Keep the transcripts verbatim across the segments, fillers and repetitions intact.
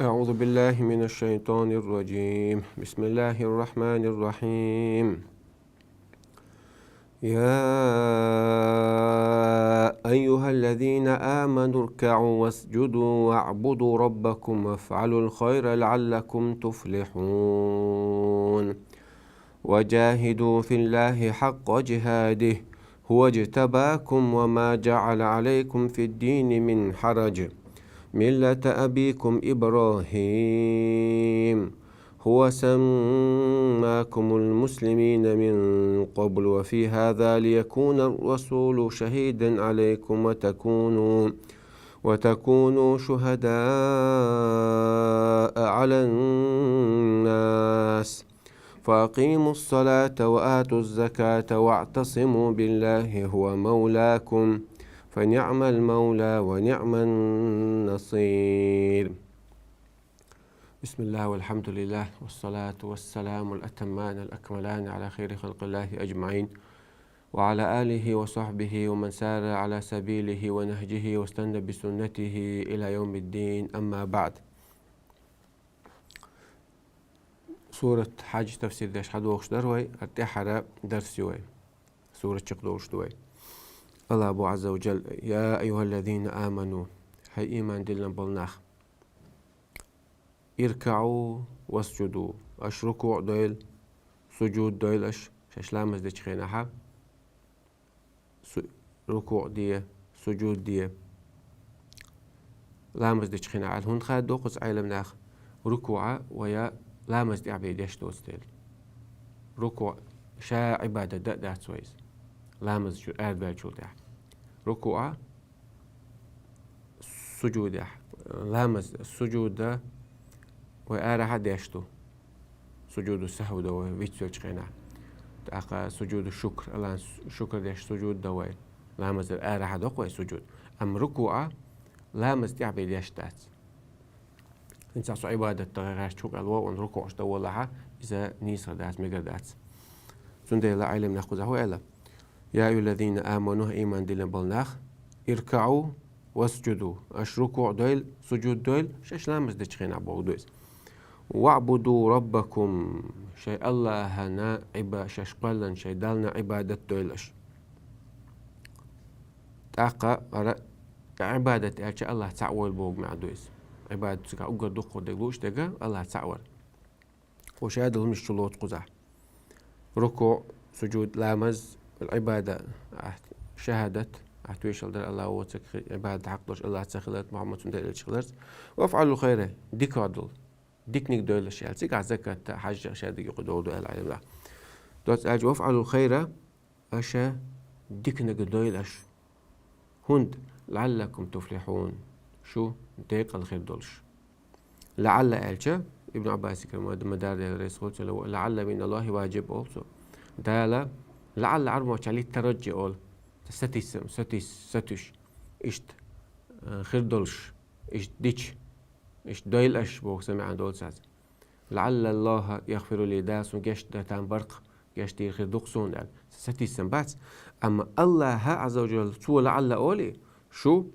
أعوذ بالله من الشيطان الرجيم. بسم الله الرحمن الرحيم. يا أيها الذين آمنوا اركعوا واسجدوا واعبدوا ربكم وافعلوا الخير لعلكم تفلحون. وجاهدوا في الله حق جهاده هو اجتباكم وما جعل عليكم في الدين من حرج ملة أبيكم إبراهيم هو سماكم المسلمين من قبل وفي هذا ليكون الرسول شهيدا عليكم وتكونوا وتكونوا شهداء على الناس فأقيموا الصلاة وآتوا الزكاة واعتصموا بالله هو مولاكم فنعم المولى ونعم النصير. بسم الله والحمد لله والصلاة والسلام الأتمان الأكملان على خير خلق الله أجمعين وعلى آله وصحبه ومن سار على سبيله ونهجه واستنى بسنته إلى يوم الدين، أما بعد. Сурат Хьадж тафсир деш хьадоагӀаш дар вай, ар тӀехьара дарс ю вай. Сурат чакхдолуш ду вай. Аллах бу Азза ва Джалла: «يا أيها الذين آمنوا», хӀай иман диллина болу нах, «اركعوا واسجدوا», аша рукуъ дойла, сужуд дойла аша, шаьш ламаз дечу хенахьа. Су-, рукуъ де, сужуд де. Ламаз дечу хенахь аьлла, хӀунда хаддо кхуза Ӏеламнаха, рукуъа вай ламаз тӀехь бен деш доцу дела? Рукуъ ша Ӏибадат дан а дац вай иза, ламаз чу арадоьллачул тӀехь. Рукуъа, сужудехь, ламаз, сужуда вай арахьа деш ду. Сужуду сахьв до вай вицвелчу хенахь. ТӀаккха сужуду шукр, Аллахьан шукр деш сужуд до вай. Ламаза арахьа доккху вай сужуд. Амма рукуъа ламаз тӀехь бен деш дац. ХӀинца со Ӏибадат дан гӀерташ хӀу кӀел вогӀун рукуъаш дан волахьа, иза нийсагӀа дац, мегар дац. Цундела Ӏеламнаха кхузахь хӀу аьлла: «يا أيها الذين آمنوا», иман диллина болу нах, «اركعوا واسجدوا», аша рукуъ дойла, сужуд дойла, шаьш ламаз дечу хенахь боху ду иза. «واعبدوا ربكم», шайн Аллахьана Ӏиба-, шаьш кхоьллина шайн Дална Ӏибадат дойла аша. ТӀаккха хӀара Ӏибадат аьлча Аллах цхьаъ войла боху маьӀна ду иза. Ӏибадат цигахь уггар дуккха дерг лууш дерг Аллах цхьаъ вар. Кху шадолу хӀуманаш чу лоцу кхузахь. Рукуъ, сужуд, ламаз, Ӏибада, ахь шахадат, ахь тоьшалла дар Аллах воцург хи-, Ӏибадат хьакъ долуш Аллах ца хиларца, Мухьаммад цуьнан элча хиларца. «وافعلوا الخير», дика долу. Диканиг дойла аша аьлла. Цигахь закат, хьаьжжа, шадерг юкъа долу ду аьлла Ӏеламнаха. Доцца аьлча, «وافعلوا الخير», аша диканиг дойла аша. ХӀунда, «لعلكم تفلحون», шу декъала хир долуш. «لعل» аьлча, Ибн Ӏаббасигара ма-, мадар дела реза хуьлда цунна, «لعل من الله واجب» олу цо. Дала, «لعل» Ӏарбойчохь «للترجي» олу. Сатийсам, сатийс-, сатуьйш. Иштта, э, хир долуш, иштта дича, иштта дойла аша боху сан маьӀна долу цаьрца. «لعل الله يغفر لي», Дала суна гечдар там баркх, гечдийр хир ду-кх суна аьлла. Сатийсам бац. Амма Аллаха, Азза ва Джалла, цо «لعل» олий, шу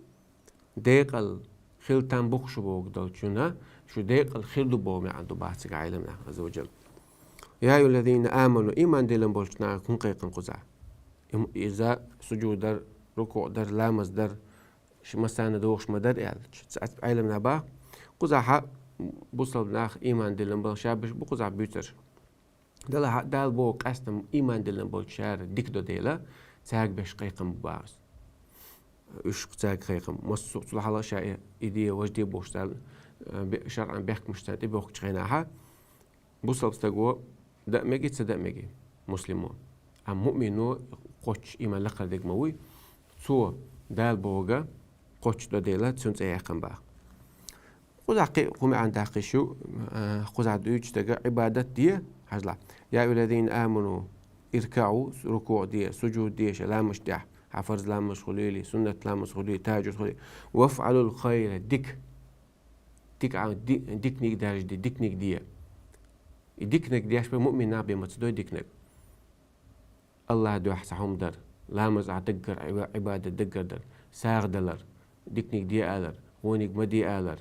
декъала хила там бу-кх шу боху долчунна, шу декъала хир ду боху маьӀна ду бац цигахь Ӏеламнаха, Азза ва Джалла. «يا أيها الذين آمنوا», иман диллина болчу наха хӀун кхайкхина кхузахь? Им-, иза сужуд дар, рукуъ дар, ламаз дар, ши массарна догӀуш ма дара аьлла. Цхьацца Ӏеламнаха боху, кхузахьа бусалба нах, иман диллина болу, шабаш бу кхузахь буьйцурш. Далахьа, Дала боху къаьстина иман диллина болчара дика до дела, цаьрга беш кхайкхам бу боху иза. Уьш цаьрга кхайкхам. Массо а цул хьалха ша и, и де, важа де бохуш царна, э, бе-, шарӀан бехкамаш царна тӀебохкучу хенахьа, бусалба стаго даа меги, ца даа меги, муслимо. Амма муъмино кхоччуш иман лакхара дерг ма вуй, цо Дала бохург кхоччуш до дела, цуьнан цӀе яьккхина боху. Кхузахь кхин хӀун маьӀна даккхий шу, а, кхузахь дуьйцуш дерг Ӏибадат де, хьажал. «يا أيها الذين آمنوا اركعوا», рукуъ де, сужуд де шайн ламазаш тӀехь, хьан фарз ламазаш хуьлийла, суннат ламазаш хуьлийла, тахӀажжуд хуьлийла. «وافعلوا الخير», дика. Дика, а, ди-, диканиг даржаде, диканиг де. И диканиг деш бен муъмин нах бен ма ца дой диканиг. Аллаха дуьхьа цхьа хӀума дар, ламаз ахь даггара, Ӏиба-, Ӏибадат даггара дар, сагӀа далар, диканиг де алар, вониг ма де алар.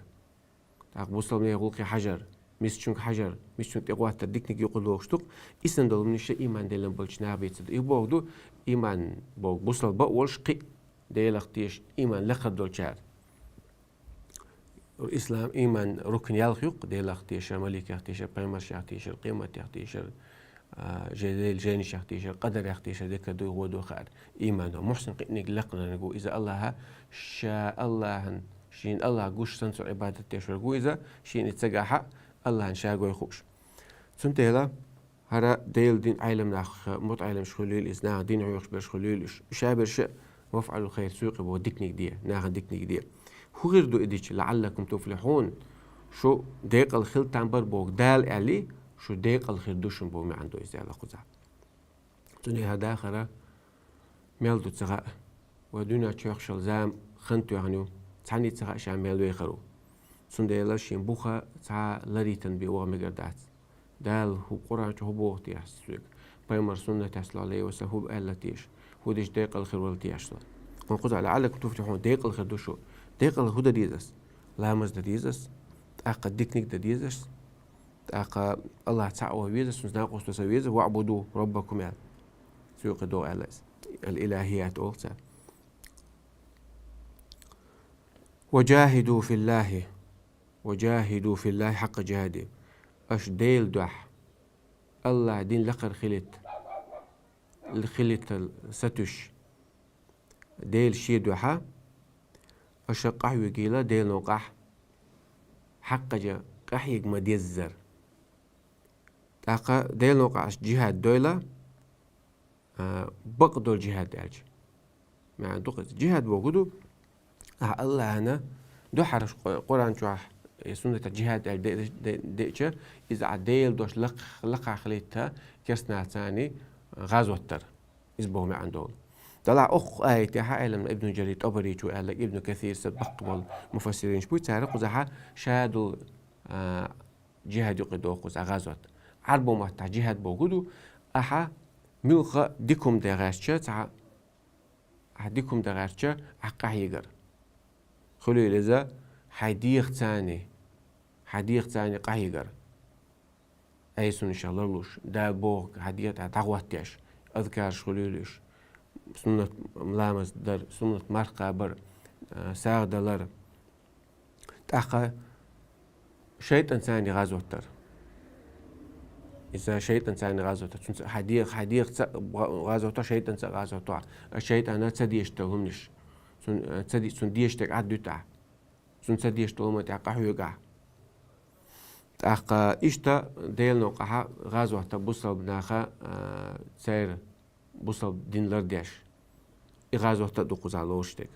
тӀаккха бусалба наьха гӀулакхе хьажар, мискачунга хьажар, мискачунна тӀехӀоттар, диканиг юкъе лохуш ду-кх. Иштта долу хӀуманаш иман делла болчу наха бийцар ду. И бохург ду, иман бохург бусалба а волуш кхин а, Делах тешаш иман лакхара долчара. Ислам, иман рукн ялх ю-кх: Делах тешар, маликех тешар, пайхамаршех тешар, къематех тешар, а, же-, Делан жайнашех тешар, къадарех тешар, дика дуй, вон дуй хаар. Иман ду. Мухьсин кхиъниг, лакхарниг ву иза Аллахьа, ша Аллахьан, шена Аллахь гуш санна цунна Ӏибадат деш верг ву иза, шена и ца гахь а, Аллахьан ша гой хууш. Цундела хӀара Делан дин, Ӏелам нах, мутаӀеллимаш хуьлийла иза, наха дин хьоьхуш берш хуьлийла уьш. Уьш а берш а «вафӀалул хайр», суьйкъе боху, диканиг де, нахана диканиг де. ХӀун хир ду и дича? «ЛаӀаллакум туфлихьун». Шу декъала хила там бара боху Дала аьлли, шу декъала хир ду шуна боху маьӀна ду иза аьлла кхузахь. Цундела хӀара дахар мел ду ца хаьа. Вай дуьнен чохь шал зама хан тоьхна ю, цхьанне ца хаьа ша мел вехар ву. Цундела шен буха цхьа ларитан бен ваха мегар дац. Дала хӀу Къуръан чу хӀу боху теша соьга? Пайхамар суннатехь, саллаллаху Ӏалайхи ва саллам, хӀу аьлла теша? ХӀу дича декъала хир вала теша со? Хьуна кхузахь, «лаӀаллакум туфлихьун», декъала хир ду шу. Декъала хӀу дан деза ас? Ламаз дан деза ас, тӀаккха диканиг дан деза ас, тӀаккха Аллахь цхьаъ ван веза ас, цуьнца накъосталла сан веза, «ваӀбуду раббакум» аьлла. Суьйкъе догӀу аьлла иза. Ал-илахият олу цара. «Ва жахиду филлахи». «Ва жахиду филлахи хьакъа жихади». Аша Делан дуьхьа, Аллахьан дин лакхара хилийта, хилийтал сатуьйсуш, Делан шен дуьхьа аша къахьоьгийла Делан новкъахь, хьакъ-, къахьега ма-деззара. ТӀаккха Делан новкъахь аша жихад дойла, а, бакъдолу жихад аьлча. МаьӀна ду-кх иза. Жихад бохург ду, ахьа Аллахьана дуьхьал Къу-, Къуръан чохь, э, суннатехь жихад аьлла де-, де-, деъча, иза ахьа Делан дош лакх-, лакхахь хилийта керстанашца гӀазот дар. Иза боху маьӀна долу. Делахь окху аятехь, Ӏелам Ибн Жарир ТӀабаричо аьлла, Ибн Касир, са баккха болу муфассиринаш буй, цара кхузахь шадолу, а, жихад юкъе доху кхузахь гӀазот. Ӏарбо маттахь жихад бохург ду, ахьа муьлхха а дика хӀума дан гӀертача, цхьа ахьа дика хӀума дан гӀертача, ахьа къахьегар. Хуьлийла иза хьайн дегӀаца, хьайн дегӀаца къахьегар. Ӏесунашах ларлуш, Дала бохург хьан дегӀа тӀехь дӀахӀоттадеш, азкараш хуьлийла уьш, суннат ламаз дар, суннат марха кхабар, а, сагӀа далар. ТӀаккха шайтӀанца гӀазот дар. Иза шайтӀанца гӀазот дар. Цуьнца хьан дегӀа, хьан дегӀаца гӀазот дар, шайтӀанца гӀазот дар. ШайтӀана ца дезаш долу хӀуманаш. Цунна, а, ца де-, цунна дезаш дерг Ӏад дуьту ахь. Цунна ца дезаш долу хӀуманна тӀехь къахьоьгу ахь. ТӀаккха иштта Делан новкъахь гӀазот дар бусалба наха, а, церан бусалба дин лардеш. И гӀазот а ду кхузахь лоруш дерг.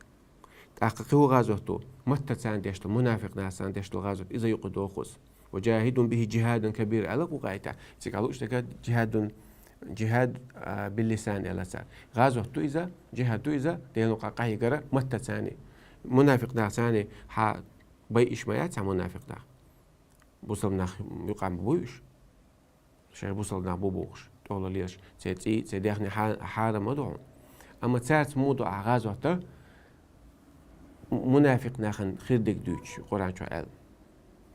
ТӀаккха кхин хӀун гӀазот ду? Маттаца деш долу, мунафикъ нахаца деш долу гӀазот, иза юкъе доху кхуза. «Ва жахидум бихи жихадан кабира», аьлла кху аятехь. Цига лууш дерг жихадун, жихад, а, биллисан аьлла цара. ГӀазот ду иза, жихад ду иза, Делан новкъахь къахьегара маттаца. Мунафикъ нахаца хьан байъиш ма яц хьан мунафикъ нах. Бусалба нах юкъахь ма буй уьш. Шайн бусалба нах бу бохуш, тӀехула лелаш, церан цӀий, церан даьхни хьа-, хьарам ма ду хьуна. Амма цаьрца муха ду ахьа гӀазот дар? М-, мунафикъ нахана хир дерг дуьйцуш, Къуръан чохь аьлла.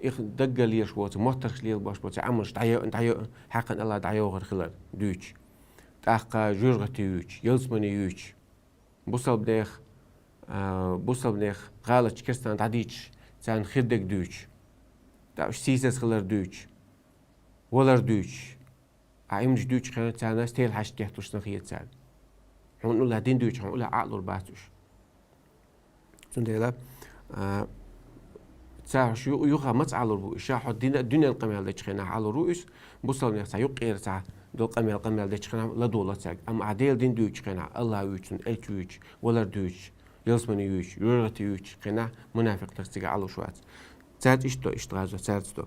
Их даггара лелаш боцу, моттаргаш лелаш боцу, Ӏамалш дӀайо-, дӀайо-, хьаькхна Аллахь дӀайохур хилар дуьйцуш. ТӀаккха жоьжахати юьйцуш, ялсамани юьйцуш. Бусалба нехан, а, бусалба нехан гӀалаташ, керстанаш дӀадийцуш, царна хир дерг дуьйцуш. ТӀаккха уьш сийсаз хилар дуьйцуш. Валар дуьйцуш. Ахьа имнаш дуьйцучу хенахь царна стел хьаьжча детталуш санна хета царна. Хьуна уллехь дин дуьйцу, хьуна уллехь Ӏа а лур бац уьш. Цундела, а, ца хьуш ю-, юха маца Ӏа лур бу уьш? Ша хьо дина-, дуьненан къамел дечу хенахь Ӏа лур ву уьш, бусалба нехан цхьа юккъера цхьа долу къамел, къамел дечу хенахь ладогӀа цаьрга. Амма ахьа Делан дин дуьйцучу хенахь, Аллахь вуьйцу, цуьнан элча вуьйцу, валар дуьйцу, жоьжахати юьйцу, къинахь мунафикъ нах цига Ӏа луш вац. Цаьрца иштта до, иштта гӀазот цаьрца до.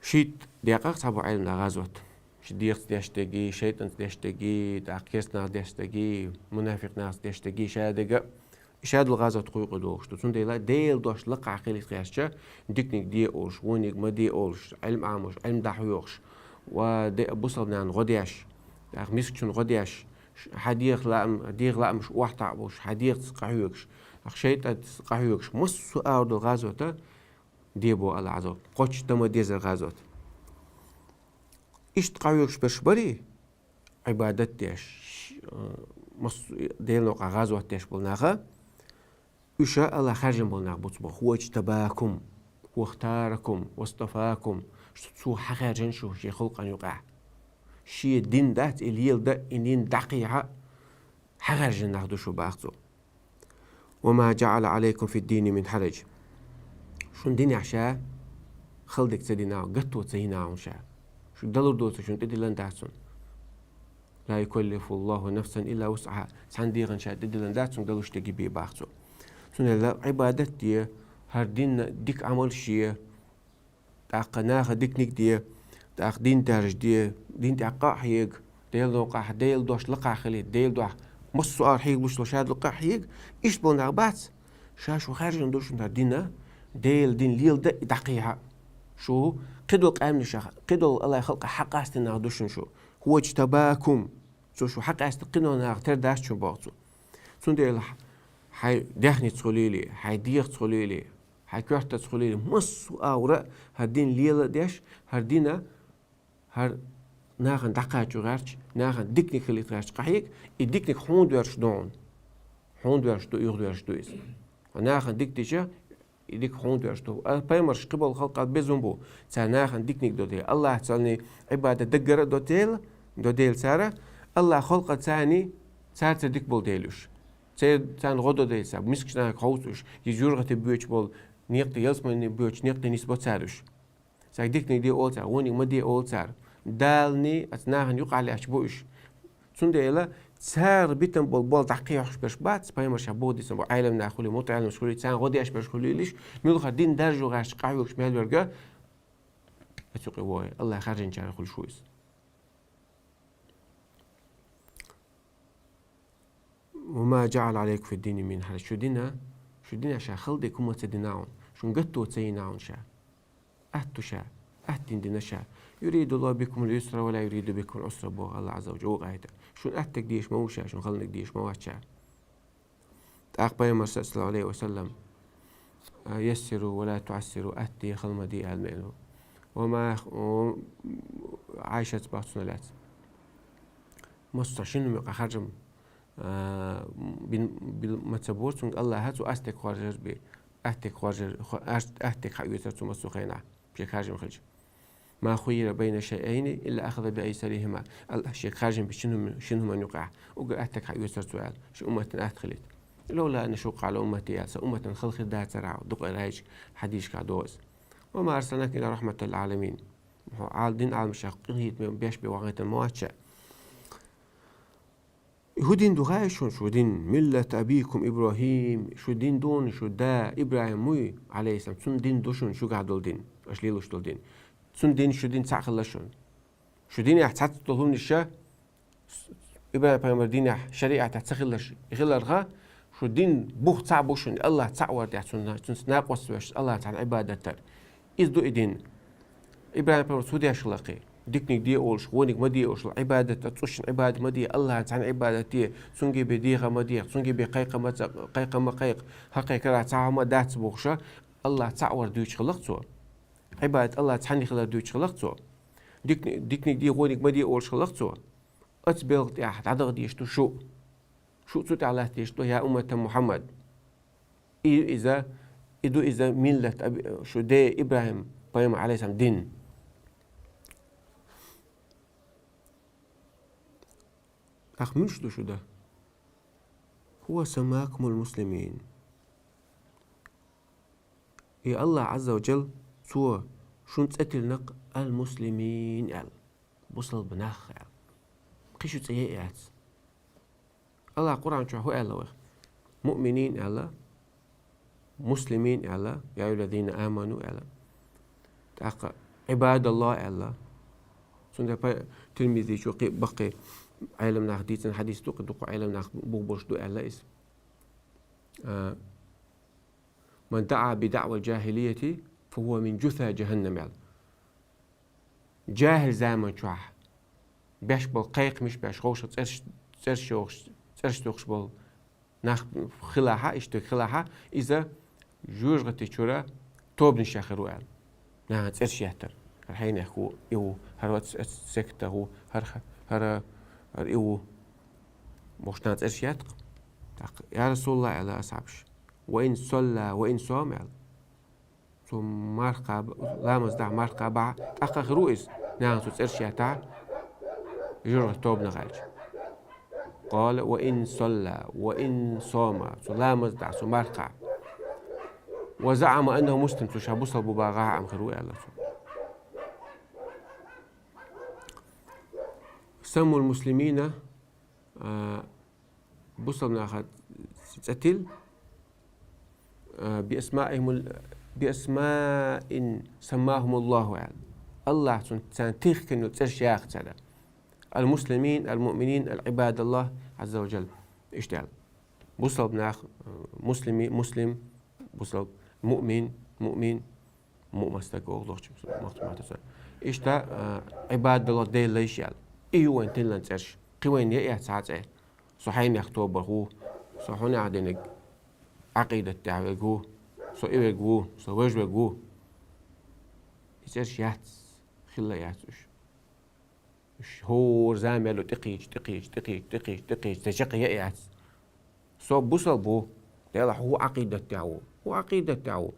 Шийтта декъахь цхьа бу Ӏелам наха гӀазот. Ши дегӀаца деш дерги, шайтӀанца деш дерги, тӀаккха керстанаха деш дерги, мунафикъ нахаца деш дерги, ша дерг а, ша долу гӀазот кху юкъе дохуш ду. Цундела Делан дош лакхахь хилийта гӀертача, диканиг де олуш, вониг ма де олуш, Ӏилма Ӏамош, Ӏилма дӀахьоьхуш, ва де-, бусалба нахана гӀо деш, тӀаккха мискачунна гӀо деш, ш-, хьан дегӀан лаам-, дегӀан лаамаш охьатаӀ болуш, хьан дегӀаца къахьоьгуш, тӀаккха шайтӀанца къахьоьгуш, массо а агӀор долу гӀазот а, де бо Аллахь Ӏазза ва Жалла. Кхоччуш ма дезара гӀазот. Иштта къахьоьгуш берш барий, Ӏибадат деш, э, массо а Делан новкъахь гӀазот деш бола наха, уьш Аллахь хаьржина бола нах бу цу боху. «Хува жтабакум, вахтаракум, вастафакум». Шу-, цо хьахаьржина шу шен халкъана юкъахь. Шен дин дац и леладан, и дин дӀакхехьа хьахаьржина нах ду шу, боху цо. «Ва ма жаӀала Ӏалайкум фид-дини мин хьараж». Шун динехь ша хала дерг ца дина, гатто ца йина хьуна ша. Шу далур доцург шуна тӀедиллина дац цунна. «Ла юкаллифуллаху нафсан илла вусӀаха». Цхьана дегӀана ша тӀедиллина дац цунна далуш дерг бе, боху цо. Цундела Ӏибадат де, хӀара динна дика Ӏамалш е, тӀаккха наха диканиг де, тӀаккха дин даржаде, дин тӀехь къа а хьега, Делан новкъахь, Делан дош лакхахь хилийта, Делан дуьхьа массо а хьега луш долу ша дукха а хьега, иштта болу нах бац, ша шу хаьржина ду шуна хӀара дина, Делан дин леладан и дӀакхехьа. Шу кхидолу къаьмнашах, кхидолу Аллахь халкъах хьакъастина нах ду шуна шу. «Хува жтабакум». Цо шу хьакъаьстина кхидолу нахах тера дац шуна, боху цо. Цундела хьайн даьхница хуьлийла, хьайн дегӀаца хуьлийла, хьайн коьртаца хуьлийла, массо а агӀора хӀара дин лела а деш, хӀара дина, хӀара нахана дӀакхачо гӀерташ, нахана диканиг хилийта гӀерташ къахьега, и диканиг хьуна доьрзуш ду хьуна. Хьуна доьрзуш ду, юха доьрзуш ду иза. Хьо нахана дика дича, и дика хьуна доьрзуш ду. А пайхамарш кхиболу халкъал безам бу. Цара нахана диканиг до дела, Аллахьцанний Ӏибадат даггара а до дела, до дела цара, Аллахь халкъа царний, царца дика болу дела уьш. Церан, царна гӀо до дела цара, мискачу нахага хьовсу уьш, и жуьргӀати боьчу болу, некъа тӀе ялсамане боьчу, некъа тӀе нисбо цара уьш. Цаьрга диканиг де олу цара, вониг ма де олу цара. Далний, оцу нахана юкъахь лаьтташ бу уьш. Цундела цара битина болу болх дӀакхехьуш берш бац, пайхамарша боху дисина бу, Ӏелам нах хуьлий, мутаӀелламаш хуьлий, царна гӀо деш берш хуьлийла уьш, муьлхха дин даржо гӀерташ къахьоьгуш мел верг а, оцу юкъе вогӀий, Аллахь хаьржинчарах хуьлуш ву иза. «Ва ма жаӀала Ӏалайкум фид-дини мин хьараж». Шу дина, шу дина ша хала дерг хӀума ца дина хьуна, шуна гатто ца йина хьуна ша. Атта ду ша, атта дин дина ша. «Юридуллаху бикумул юсра ва ла юриду бикумул Ӏусра», боху Аллахь Ӏазза ва Жалла вукъа аята. Шуна атта дерг дезаш ма ву ша, шуна хала дерг дезаш ма вац ша. ТӀаккха пайхамар, саллаллаху Ӏалайхи ва саллам, а, «Яссиру ва ла туӀассиру», атта де, хала ма де аьлла меана ву. Ва ма, ва, Ӏайшаца боху цунах лаьцна. Массо а шина хӀуманна юкъахь харжам, а, бин, бил ма ца бора цуьнга Аллахьа, цо атта дерг хоржар бен, атта дерг хоржар, хо-, аш-, атта дерг хьаоьцура цо массо а хенахь, шега харжам хилча. «Ма хуййира байна шайъайни илла ахаза би айсарихима». Аллахьа шега харжам бина шина хӀума-, шина хӀуманна юкъахь, уггар атта дерг хьаоьцура цо аьлла, шун умматана атта хилийта. «Лавла анна ашукъа Ӏала уммати», аьлла, сан умматана хала хир дацара хьуна, дукха райча хьадисашкахь догӀу иза. «Ва ма арсалнака илла рахьматан лил Ӏаламин». Хьо Ӏал-, дин Ӏаламашех къинхетаме беш бен вахийтина ма вац ша. ХӀун дин ду хаьий шуна, шу дин? «Миллата абикум ИбрахӀим». Шу дин ду хьуна, шу да ИбрахӀим вуй, Ӏалайхиссалам, цуьнан дин ду шуна, шуьгахь долу дин, аша лелош долу дин. Цуьнан дин, шу дин цхьаъ хилла шуна. Шу динехь цхьацца долу хӀуманаш ша, ИбрахӀим-пайхамаран динехь, шариӀатехь ца хиларш хиларх, шу дин бух цхьаъ бу шуна, Аллахь цхьаъ вар тӀехь, цунна, цуьнца накъост веш, Аллахьна цхьаьна Ӏибадат дар. Иза ду и дин. ИбрахӀим-пайхамарца хӀун деш хилла кхин? Диканиг де олуш, вониг ма де олуш, Ӏибадат, цӀушна Ӏибадат ма де, Аллахьна цхьаьна Ӏибадат де, цуьнга бен дегӀа ма де, цуьнга бен кхайкха ма ца, кхайкха ма кхайкха, хӀокхуьнан карахь цхьа хӀума дац бохуш, Аллахь цхьаъ вар дуьйцуш хилла-кх цо. Ӏибадат Аллахьна цхьаьна хилар дуьйцуш хилла-кх цо. Дикни-, диканиг де, вониг ма де олуш хилла-кх цо. Оцу белхан тӀехь дӀадаха дезаш ду шу. Шу цу тӀехь латта дезаш ду, я уммата Мухьаммад. И иза, и ду иза миллат аби-, шу де ИбрахӀим-пайхамар, Ӏалайхиссалам, дин. ТӀаккха муьлш ду шу дан? «Хува саммакумул муслимин». И Аллахь Ӏазза ва Жалла, Цо шуна цӀе тиллина-кх ал-муслимин аьлла, бусалба нах аьлла. Кхин шун цӀе яц. Аллахь Къуръан чохь хӀун аьлла вайх? Муъминин аьлла, муслимин аьлла, я айюхаллазина аману аьлла. ТӀаккха Ӏибадаллахь аьлла. Цундела пай-, Тирмизичо кхин баккхий Ӏелам нах дийцина хьадис ду, кхин дукха Ӏелам нах бух болуш ду аьлла иза. А, «Ман даӀа би даӀвал жахилияти, фа хува мин жусаси жаханнам», аьлла. ЖахӀил заман чохь беш болу кхайкхамаш беш, вовшах цӀераш, цӀераш йохуш, цӀераш тухуш болу нах хилахьа, иштта хилахьа, иза жоьжахати чуьра тобанаш яхар ву аьлла. Наха цӀераш яттар. ХӀара хьайнех ву, и ву, хӀара вац, ац, секта ву, хӀара, хӀара, хӀара и ву. Бохуш наха цӀераш ятта. ТӀаккха: «Я Расулаллах», — аьлла асхьабаш. «Ва ин салла, ва ин сама», — аьлла. Цо марха кхаба, ламаз дахь, марха кхаба, тӀаккха хир ву иза, наха цо цӀераш яттахь, жуьгтийн тобанах аьлча. «Къала: ва ин салла, ва ин сама», цо ламаз дахь, цо марха кхаба. «Ва заама аннаху муслим», цо ша бусалба ву бахахь а хир ву аьлла цо. «Саммул муслимина», а, бусалба наха цӀе тилла, а, «би асмаихимул-, би асмаин саммахумуллаху», аьлла. Аллахьа цунна царна тихкина йолу цӀераш яха цара. «Ал-муслимин, ал-муъминин, ал-Ӏибадаллах, Ӏазза ва жалла». Иштта аьлла. Бусалба нах, а, муслими-, муслим, бусалба, муъмин, муъмин, муъмин стаг вогӀу лохчу махтуматаца. Иштта, а, Ӏибадаллах, Делан лайш аьлла. И ю вайн тиллан цӀераш. Кхин вайн яа яц цхьа цӀе. Со хьайнех тобанах ву, со хьунех диниг Ӏакъидат тӀехь верг ву, со и верг ву, со важа верг ву. И цӀераш яц, хилла яц уьш. Уьш хӀора замело тӀекхийча, тӀекхийча, тӀекхийча, тӀекхийча, тӀекхийча, цхьа чаккхе яа яц. Со бусалба ву, делахь хӀун Ӏакъидат тӀехь ву? ХӀун Ӏакъидат тӀехь ву?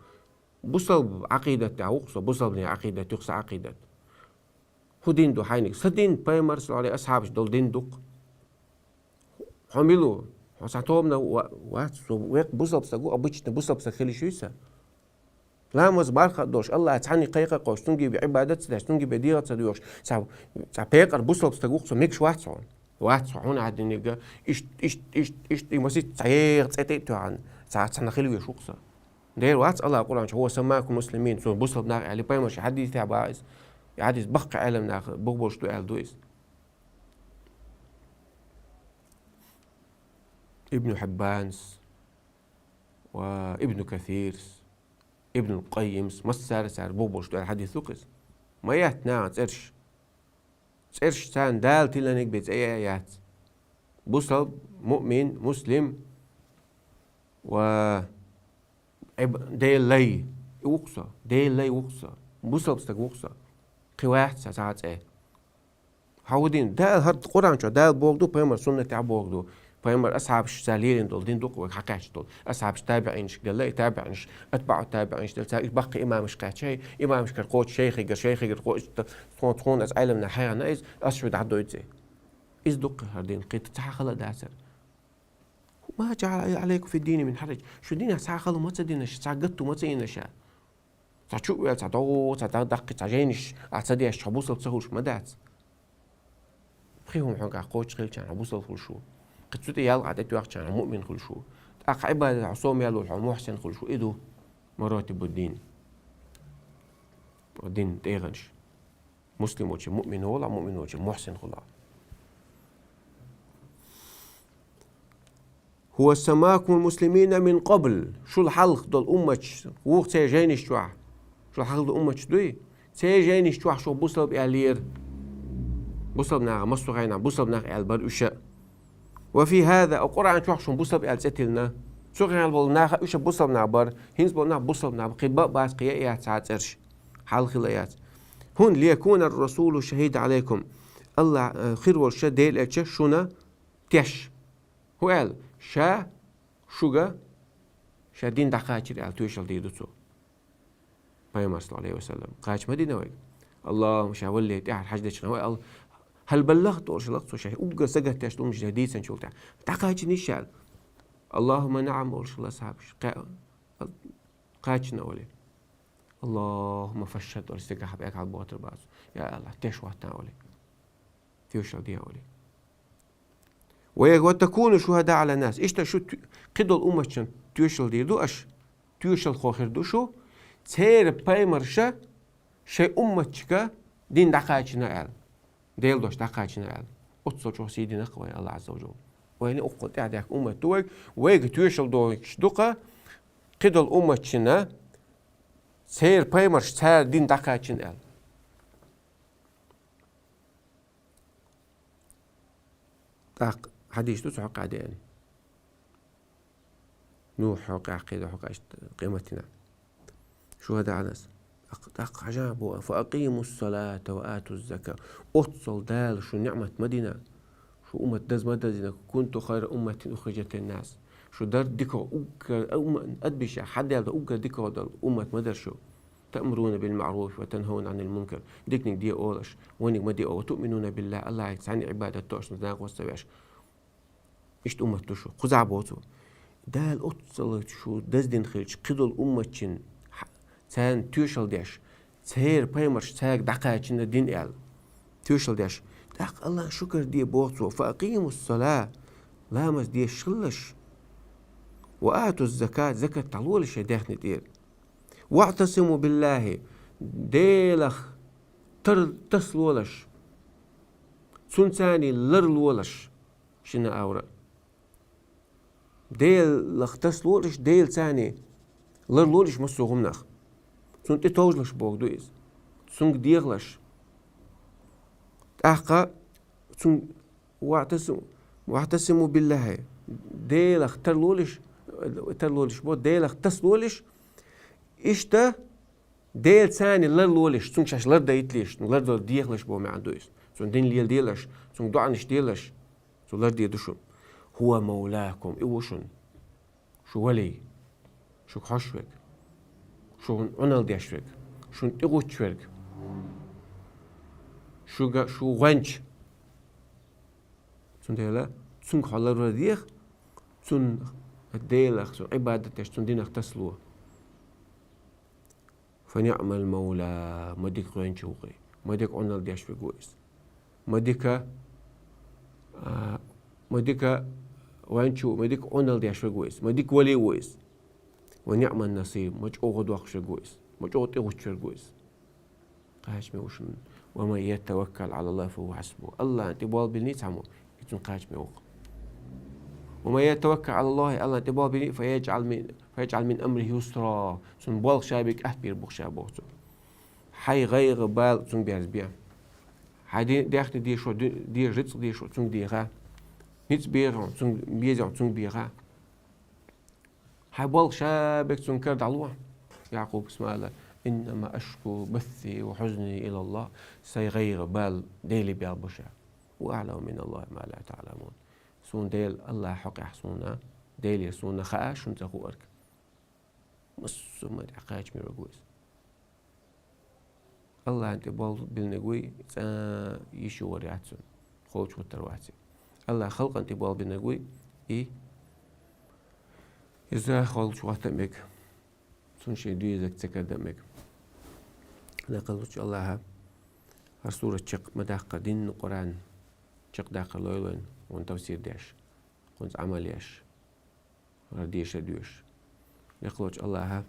Бусалба Ӏакъидат тӀехь ву-кх со, бусалбанийн Ӏакъидат ю-кх сан Ӏакъидат. ХӀун дин ду хьайниг? Сан дин, пайхамар, саллаллаху Ӏалайхи, асхьабаш долу дин ду-кх. Хьо мила ву? Хьо сан тобанах ва-, вац, со веккъа бусалба стаг ву, обычно бусалба стаг хила йиш юй сан? Ламаз, марха а долуш, Аллахьа цхьанна кхайкха а кхочуш, цуьнга бен Ӏибадат а ца деш, цуьнга бен дегӀ а ца доьхуш, цхьа, цхьа пекъар бусалба стаг ву-кх со, мегаш вац хьуна? Вац хьо, хьуна хьан диниг, иштта, иштта, иштта, иштта, и масийтта цхьа еха цӀе тӀе а тоьхна, цхьа, цхьанна хила везаш ву-кх со. Дера вац Аллахьа Къуръан чу: «Ва саммакум муслимин», цо бусалба нах аьлла, пайхамар шен хьадисехь баха иза. И хьадис баккхий Ӏелам наха бух болуш ду аьлла ду иза. Ибн Хьиббанас ва Ибн Касирас, Ибн Къаййимас, массара а цара бух болуш ду аьлла хьадис ду-кх иза. Ма етта наха цӀераш. ЦӀераш царна Дала тилланиг бен цӀе яа яц. Бусалба, муъмин, муслим ва Ӏиб-, Делан лай. И ву-кх со. Делан лай ву-кх со. Бусалба стаг ву-кх со. Кхин вац сан цхьа а цӀе. Хьан ву дин? Дала хӀара Къуръан чохь Дала боху ду, пайхамар суннатехь боху ду. Пайхамар асхьабаш ца лелийна долу дин ду-кх вайга хьакхаьчна долу. Асхьабаш табиӀинашка делла, и табиӀинаш, атбаӀу табиӀинаш делла, цара уьш баккхий имамаш кхаьчча, имамашкара кхочуш шайхигара, шайхигара кхочуш, тхуна, тхуна аса Ӏелам наха хьехна иза, ас шу дӀадойту иза. Иза ду-кх хӀара дин, кхин цхьа хала а дацара. «Ма джаӀала Ӏалайкум фид-дини мин хьараж». Шу динехь цхьа хала ма ца дина ша, цхьа гатто ма ца йина ша. Цхьа чу а ваьлла, цхьа догӀу, цхьа дӀа-, даккхий, цхьа жайнаш ахь ца деш, хьо бусалба ца хуьлуш ма дац. Пхи хӀума хьоьгахь кхочушхилчахьана хьо бусалба хуьлуш ву. Кхин цу тӀе ялх а тӀетоьхчахьана хьо муъмин хуьлуш ву. ТӀаккха Ӏибадатехь хьо сом ялалуш хьо мухьсин хуьлуш ву. И ду маротибуд-дин. Дин тӀегӀанаш. Муслим волчу муъмин волахь, муъмин волчу мухьсин хуьлахь. «Хува саммакумул муслимина мин къабл». Шул хьалха долу умматаш ву-кх церан жайнаш чохь. Шул хьалха долу умматаш дуй? Церан жайнаш чохь шух бусалба аьллера. Бусалба наха массо а хенахь бусалба нах аьлла бара уьш а. «Ва фи хаза», а Къуръан чохь шуна бусалба аьлла цӀе тиллина. Цу хенахь болу нах а уьш а бусалба нах бара. ХӀинца болу нах бусалба нах бара. Кхин бан а бац, кхин яа яц цхьа а цӀераш. Хьал хила яц. «ХӀунда лиякуна ар-расулу шахидан Ӏалайкум». Аллахь, э, хир волуш ша Дела элча шуна теш. ХӀун аьлла? Ша шуьга ша дин дӀакхачийра аьлла тоьшалла дийр ду цо. Пайхамар, саллаллаху Ӏалайхи ва саллам, кхача ма дина вайга. «Аллахумма», ша валле тӀаьхьара хьажа дечу хьан вай Алла, «хьал баллахт», олуш лакха цо, ша уггар сагатдеш долу дийцинчул тӀаьхьа. ДӀакхачийна ша аьлла. «Аллахумма наӀам», олуш лакха асхьабаш. Кхаьчна олий. «Аллахумма фашхад», олий, стеган хьабаьг хьалабохуьйтур бац. Я Аллахь, теш хӀоттан олий. Тоьшалла де олий. «Ва, ва такуну шухада Ӏала нас». Иштта шу ту-, кхидолу умматчун тоьшалла дийр ду аша. Тоьшаллахо хир ду шу. Церан пайхамарша шайн умматчика дин дӀакхачийна аьлла. Делан дош дӀакхачийна аьлла. Оццул чӀогӀа сий дина-кх вайн Аллахь Ӏазза ва жалла. Вайна укхул тӀаьхьа даьхна уммат ду вайга, вайга тоьшалла дохуьйтуш ду-кх кхидолу умматчина церан пайхамарша цара дин дӀакхачийна аьлла. ТӀаккха хьадис ду цу хьокъехь деана. Нухь хьокъехь, кхидолу хьокъехь, иштта къематдийнахь. Шугада Анас. ТӀаккха хьажа бо: «فأقيموا الصلاة وآتوا الزكاة». Оццул Дала шун ниӀмат ма дина, шун уммат даз ма дазина: «كنتم خير أمة أخرجت للناس». Шу дар дика, уггар умма-, адбиша хьадаьлла уггар дика долу уммат ма дара шу. «تأمرون بالمعروف وتنهون عن المنكر». Диканиг де олуш, вониг ма де олуш. «وتؤمنون بالله», Аллахье цхьаьна Ӏибадат до аша, накъост ца веш. Иштта уммат ду шу. Кхузахь боху цо. Дала оццул шу даздина хилча, кхидолу умматчин хьа-, царна тоьшалла деш, церан пайхамарш цаьрга дӀакхачийна дин аьлла. Тоьшалла деш. ТӀаккха Аллахьан шукар де боху цо: «فأقيموا الصلاة», ламаз деш хилалаш. «وآتوا الزكاة», закат дӀалолаш шайн даьхни тӀера. «واعتصموا بالله», Делах тар-, тасалолаш. Цунна царний ларлолаш. Шина авра. Делах тасалолаш, Дела царний ларлолаш массо а гӀумнах. Цунна тӀе товжалаш боху ду иза. Цунга дехалаш. ТӀаккха цунга «واعتصموا، واعتصموا بالله». Делах тарлолаш, тарлолаш бо, Делах тасалолаш. Иштта Дела царний ларлолаш, цунга шаьш лардайталаш, лардала дехалаш бо маьӀна ду иза. Цунна дин леладелаш, цунга доӀанаш делаш, цо ларде ду шу. «هو مولاكم», и ву шун. Шу валий, шуьга хьош верг, шуна Ӏуналла деш верг, шуна тӀегӀуттуш верг, шуьга шу гӀоьнча. Цундела цунга хьо ларвар деха, цунна Делах, цунна Ӏибадат деш, цунна динах тасало. «فنعم المولى», ма дика гӀоьнча ву-кх и, ма дика Ӏуналла деш верг ву иза. Ма дика, а, ма дика гӀоьнча ву, ма дика Ӏуналла деш верг ву иза, ма дика валий ву иза. «ونعم النصير», ма чӀогӀа доккхуш верг ву иза, ма чӀогӀа тӀегӀуттуш верг ву иза. Кхачаме ву шуна. «ومن يتوكل على الله فهو حسبه». Аллахьна тӀе болх биллиний цхьаммо, и цунна кхачаме ву-кх. «ومن يتوكل على الله», Аллахьна тӀе болх биллиний, «فيجعل من، فيجعل من أمره يسرا». Цунна болх ша бен къахьбийр бу-кх ша боху цо. Хьайн гӀайгӀа, бала цунга берзабе. Хьайн де-, даьхни дешо, де-, деза рицкъ дешо цунга деха. Ницкъ бехо цунга, безехь цунга беха. Хьайн болх ша бен цунна кара дӀало. Якъуб Исмаила: «إنما أشكو بثي وحزني إلى الله». Сайн гӀайгӀа, бала Деле бел бу ша. «وأعلم من الله ما لا تعلمون». Суна Дела, Аллахьан хьокъехь суна, Делера суна хаьа шуна ца хуург. Массо а ма тӀе кхачаме верг ву иза. Аллахьна тӀе болх биллинарг вуй, цкъа йиш йогӀур яц цунна, холчу хӀуттур вац и. Аллахь халкъана тӀе болх биллинарг вуй, и иза холчу хӀотта а мега, цунна шен доьзалг ца кардан а мега. Дакъалучу Аллахьа хӀара сурат чекх ма даккхара, динна Къуръан чекхдаккхар лойла вайна, вайна тафсир деш, кхунца Ӏамал еш. ХӀара деша а доьшуш. Дакъалучу Аллахьа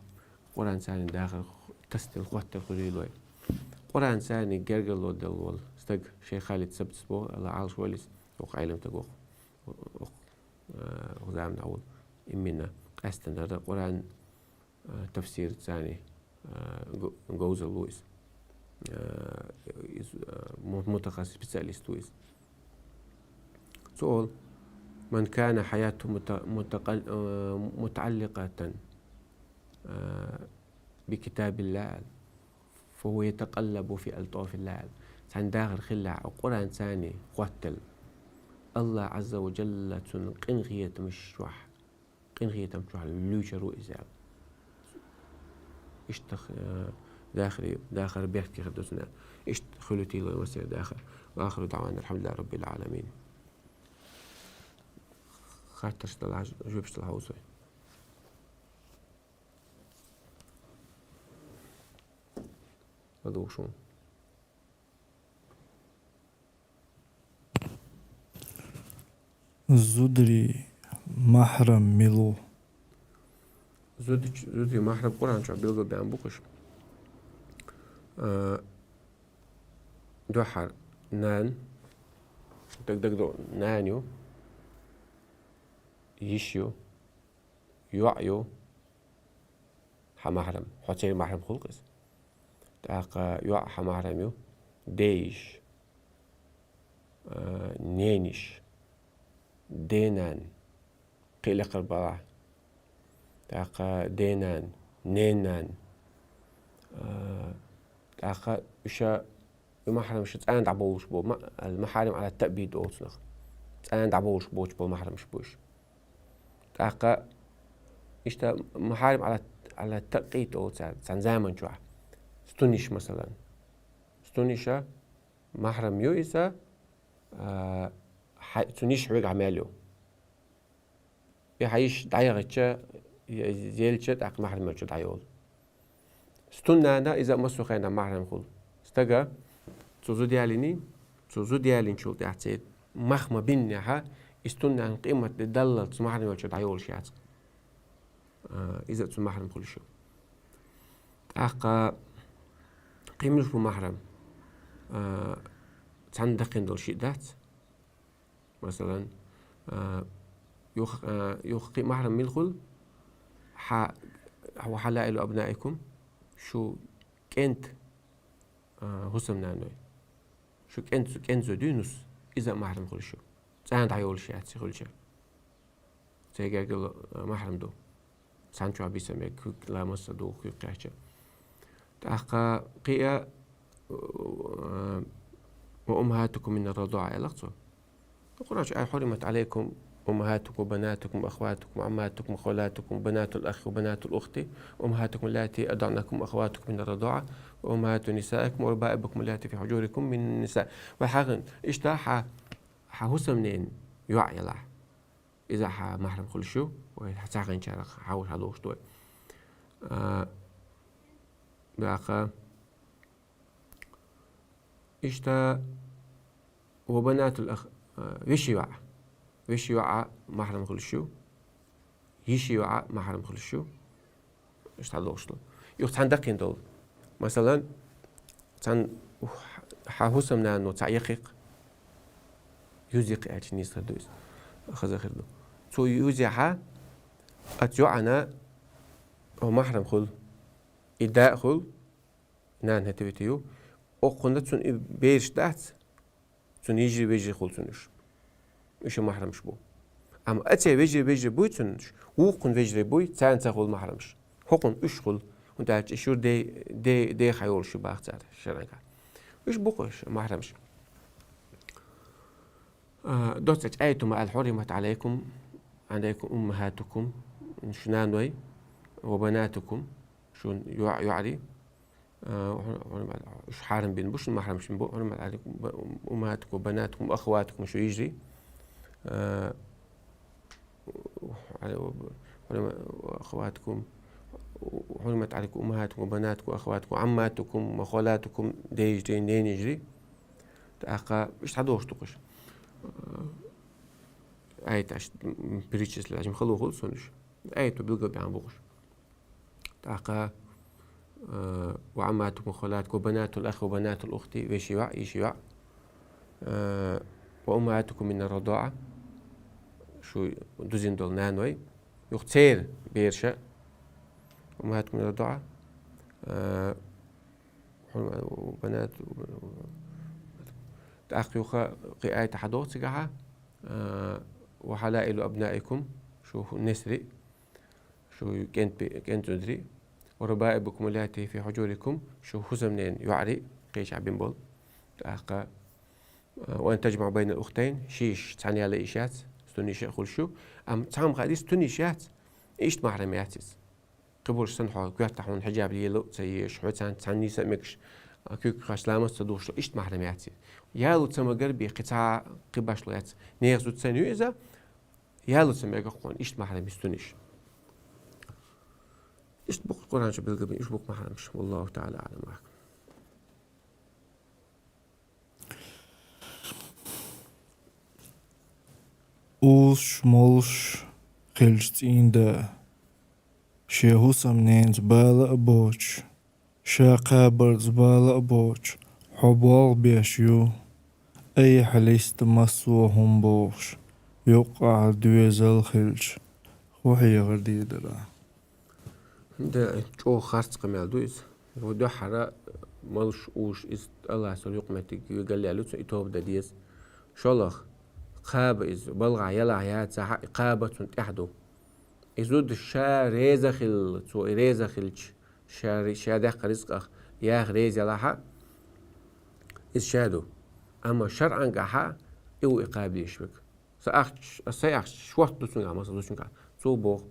Къуръан царний дахар тасаделла, хӀоттар хуьлийла вай. Къуръан царний гергарло делла волу стаг, шайх Халид Сабтас боху, Аллахь Ӏалаш валлис, оха Ӏелам стаг ву-кх, оха, а, оха заманахь волу. Иммина къаьстина хӀара Къуръан, а, тафсир царний, а, го-, говзалла ву иза. А, иза, а, му-, мутахассис, специалист ву иза. Цо олу: «من كان حياته مت-، متقل-، آه، متعلقة، آه، بكتاب الله، فهو يتقلب في ألطاف الله». Цхьана дахар хиллехь, Къуръан царний хӀоттал, Аллахь Ӏазза ва Джалла цунна къинхетамаш чохь, къинхетам чохь луьйчур ву иза аьлла. Иштта, э, дахари-, дахар бехке хир ду цунна. Иштта хуьлу тилой масер дахар. وآخر دعوانا أن الحمد لله رب العالمين. Хаттарш делахь, жоьпаш делахь хьовсой. ЛадугӀуш ву. Зударий маьхьрам мила ву? Зудич-, зударий маьхьрам Къуръан чохь билгал баьхна бу-кх уьш. А, дуьххьара нана, даг-, дагадогӀу нана ю, йиша ю, йоӀ ю, хьан маьхьрам, хьо церан маьхьрам хуьлу-кх иза. ТӀаккха йоӀ хьан маьхьрам ю, ден йиша, а, ненан йиша, ден нана, кхин а лекхара балахь. ТӀаккха ден нана, ненан нана, А, тӀаккха уьш, и махьрамаш цӀена дӀабовлуш бу, ма-, ал-махьарим Ӏала таъбид олу цунах. ЦӀена дӀабовлуш боцуш болу махьрамаш бу уьш. ТӀаккха иштта махьарим Ӏала, Ӏала такъид олу цара, царна заман чохь. Стуниш, масалан. Стуниша махьрам ю иза, а, хьа-, цуьнан йиш хьоьгахь мел ю. И хьан йиш дӀаяхча, е-, елча, тӀаккха махьрам йолчу дӀайолу. Стуннана иза массо а хенахь махьрам хуьлу. Стага цу зуда ялийний, цу зуда ялийначул тӀаьхьа церан мах ма биннехьа, и стуннана къематде даллалц махьрам йолчу дӀайолуш яц. А, иза а цу махьрам хуьлуш ю. ТӀаккха кхин муьлш бу махьрам? А, цхьаьна даккхина долу шиъ дац. Масалан, а, юха, а, юха кхин махьрам мила хуьлу? Хьа-, ва хьалаилу абнаикум, шу кӀент, а, хӀусамнаной. Шу кӀент, кӀент зуда дуй нус, иза а махьрам хуьлуш ю. ЦӀена дӀайолуш яц и хуьлча. Цаьрга гергара, а, махьрам ду. Цхьаьна чохь биса мега, куьг ламаз ца духу, куьг кхечча. ТӀаккха кхин а, а, ва уммахатукум мина р-радуа аьлла цо. Къуръан чу аьлла: «Хьуримат Ӏалайкум уммахатукум ва банатукум ва ахаватукум ва Ӏамматукум ва халатукум ва банатул ахи ва банатул ухти, уммахатукум ллати ардаънакум ва ахаватукум мина р-радуа ва уммахату нисаикум ва рабаибукум ллати фи хьужурикум мина н-ниса». Ва хьагӀин, иштта хьан, хьан хӀусамненан йоӀ елахь. Иза хьан махьрам хуьлуш ю, вай хьан цхьаьхьанчарах хьан вуьш хьан дохуш ду вай. А, баха. Иштта ва банатул ах, а, вешин йоӀ. Вешин йоӀ а махьрам хуьлуш ю. Йишин йоӀ а махьрам хуьлуш ю. Иштта дохуш ду. Юха цхьаьна даккхина долу. Масалан, цхьаьна хьан хӀусамнано цхьаъ яккхий-кх. Юзий-кх аьлча нийса хир ду иза. Хаза хир ду. Цо юзехьа, оцу йоӀана, о, махьрам хуьлу. И да а хуьлу, нана хӀета вити ю. Окхунна цунна и бераш дац. Цунна йижарий, вежарий хуьлу цунна уьш. Уьш а махьрамаш бу. Амма оцу вежарий, вежарий буй цунна уьш, вукхунна вежарий буй, царна ца хуьлу махьрамаш. ХӀокхунна уьш хуьлу. ХӀунда аьлча уьш юра дей, дей, дей хьайолуш ю баха цара шарӀан гӀа. Уьш бу-кх уьш махьрамаш. А, доццачу аьлла ма аьлла: «Хьуримат Ӏалайкум, Ӏалайкум уммахатукум», шун наной, «ва банатукум», шун йоӀ-, йоӀарий. А, хьур-, хьур-, уьш хьарам бина бу, шуна махьрамаш бина бу, «Хьуримат Ӏалайкум ба-, уммахатукум ва банатукум ва ахаватукум», шун йижарий. А, хьур-, хьур-, «Ахаватукум, хьуримат Ӏалайкум уммахатукум ва банатукум ва ахаватукум ва Ӏамматукум ва халатукум», ден йижарий, ненан йижарий. ТӀаккха иштта дохуш ду-кх уьш. А, аят аш, м, перечислить, аш ма хала хуьлу цунна уьш. Аято билгал баьхьна бу-кх уьш. ТӀаккха, а, «ва Ӏамматукум ва халатукум ва банатул ахи ва банатул ухти», вешин йоӀ, йишин йоӀ. А, «ва уммахатукум мина р-радуа», шу дузина долу наной. Юха церан бераш а. «Уммахатукум мина р-радуа». А, хьуна-, ва банат-, тӀаккха юха кхин аят хьадоху цигахьа. А, «ва хьалаилу абнаикум», шу несарий. Шу кӀент-, кӀентзударий. «Ва рабаибукум ллати фи хьужурикум», шу хӀусамненан йоӀарий, кхечахь бина болу. ТӀаккха, а, «ва ан таджмаӀу байнал ухтайн», ши йиш цхьаьна яла йиш яц, стунна йиш а хуьлуш ю. Амма цхьамма хадис стунна йиш яц, иштта махьрам яц иза. Кхиболуш санна хьо коьртахь хьуна хьиджаб лела а ца езаш, хьо цхьаьна, цхьаьна нийса а мегаш, а, куьг кхаьчча ламаз ца духуш, иштта махьрам яц иза. Яло ца магар бен кхин цхьа а кхин башхало яц. Нехан зуда санна ю иза, яло ца мегар хьуна, иштта махьрам ю стунна йиш. Иштта бу-кх Къуръан чу билгал бина, уьш бу-кх махьрамаш. Валлаху таӀала аӀлам. Узуш, молуш хилча цӀийнда, шен хӀусамненца бала а боцуш, ша кхабарца бала а боцуш, хьо болх беш ю, айхьа листа массо а хӀума бохуш, юккъахьара доьзал хилча, хӀун хьехар дийр дара? ХӀунда чӀогӀа харц къамел ду иза. Ву дуьххьара молуш, узуш иза Аллахьа цунна юкъаметтиг ю, галлаьлла ю, цунна и тоба дан деза. ШолгӀа, кхаба иза, балгӀа ялахь яцахь а, и кхаба цунна тӀехь ду. И зуда ша реза хилла, цо и реза хилча, ша, ша даьккха ризкъах яха реза ялахьа, иза ша ду. Амма шарӀангахьа и ву и кхаба дезаш верг. Са ахча, сай ахча шортта ду цунгахь, масала, ду цунгахь. Цо боху: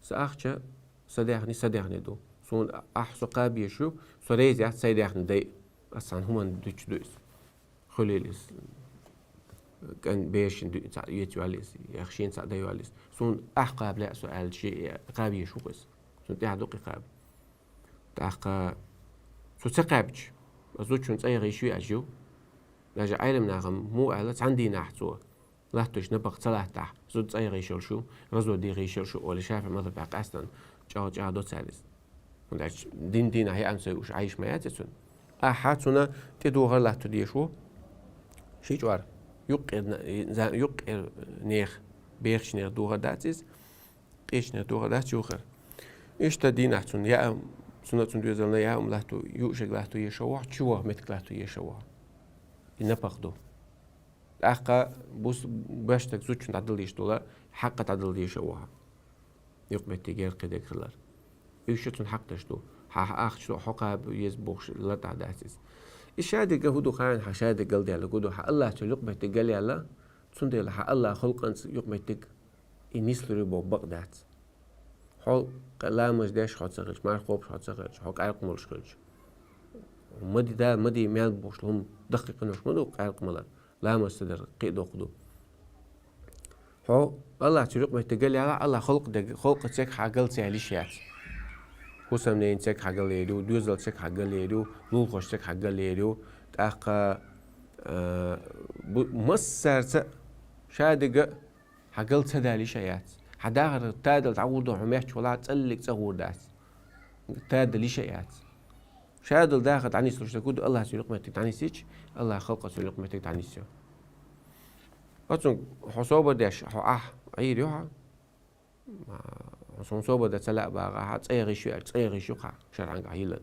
«Са ахча са даьхни, са даьхни ду. Суна ахь со кхаба езаш ю, со реза яц сай даьхни дай». Ас цхьана хӀуманна дуьтуш ду иза. Хуьлийла иза. КӀан берашна дуьйна цхьаъ эца йолла иза, я шена цхьаъ дан йолла иза. Суна ахь кхаба лаьа со аьлча, и кхаба езаш ву-кх иза. Цунна тӀехь ду-кх и кхаба. ТӀаккха цо ца кхаьбча, зудчун цӀа яха йиш ю аьлча ю. Даже Ӏеламнаха муха аьлла, цхьана дийнахь цо латтош напакъ ца латтахь, зуда цӀа яха йиш йолуш ю, развод яха йиш йолуш ю, олий ШафиӀ мазхӀабехь къаьстина чӀагӀ-чӀагӀ доцу аьлла иза. ХӀунда аьлча дин дийнахь яа ца юуш Ӏайш ма яц цунна. Ахьа цунна тӀедухар латто дезаш ву. Ши чкъор. Юккъера, юккъера нехан, бехачу нехан духар дац иза, къечу нехан духар дац юхар. Иштта дийнахь цунна яа, цунна, цунна доьзална яа латто, юушиг латто езаш ву, чу ваха меттиг латто езаш ву. И напакъ ду. ТӀаккха бус-, баьш стаг зудчун дӀадала дезаш долу, хьакъ дӀадала дезаш а ву хьан. Юкъаметтиг яра кхидерг хилар. Уьш а цунна хьакъ деш ду. Хьан ахча хьо кхаба еза бохуш лартӀахь дац иза. И шадерг хӀун ду хаьий, хьан шадерг галдаьлларг хӀун ду, хьан АллахӀ цуьнан юкъаметтиг галъяьлла, цундела хьан АллахӀ халкъанца юкъаметтиг и нислур ю боху бакъ дац. Хьо ламаз деш хьо ца хилча, марха кхобуш хьо ца хилча, хьо къаьркъа молуш хилча. Ма де, да, ма де мел бохуш хӀума даккхий къинош ма ду къаьркъа малар. Ламаз ца дар кхин а доккха ду. Хьо АллахӀ цуьнан юкъаметтиг галъяьлла, АллахӀ халкъ дег-, халкъан цигахь хьан галъяьлла йиш яц. ХӀусамненан цигахь хьан галъяьлла ю, доьзалан цигахь хьан галъяьлла ю, лулахошан цигахь хьан галъяьлла ю, тӀаккха, а, бу-, массаьрца а шадерг а хьан гал ца даьлла йиш а яц. Хьан дахар тадала дӀагӀур ду хьо меттачу валахь, цӀаллиг цӀа гӀур дац. Тадала йиш а яц. Шадала дахар дӀанислуш дерг хӀун ду, АллахӀ цуьнан юкъаметтиг дӀанисйича, АллахӀ халкъан цуьнан юкъаметтиг дӀанисйо. Оцунга хьо собар деш, хьо ахь Ӏийр ю хьан? Хьо суна собар дан ца лаьа бахахь, цӀа яха йиш ю аьлча, цӀа яха йиш ю-кх хьан, шарӀангахь йиллина.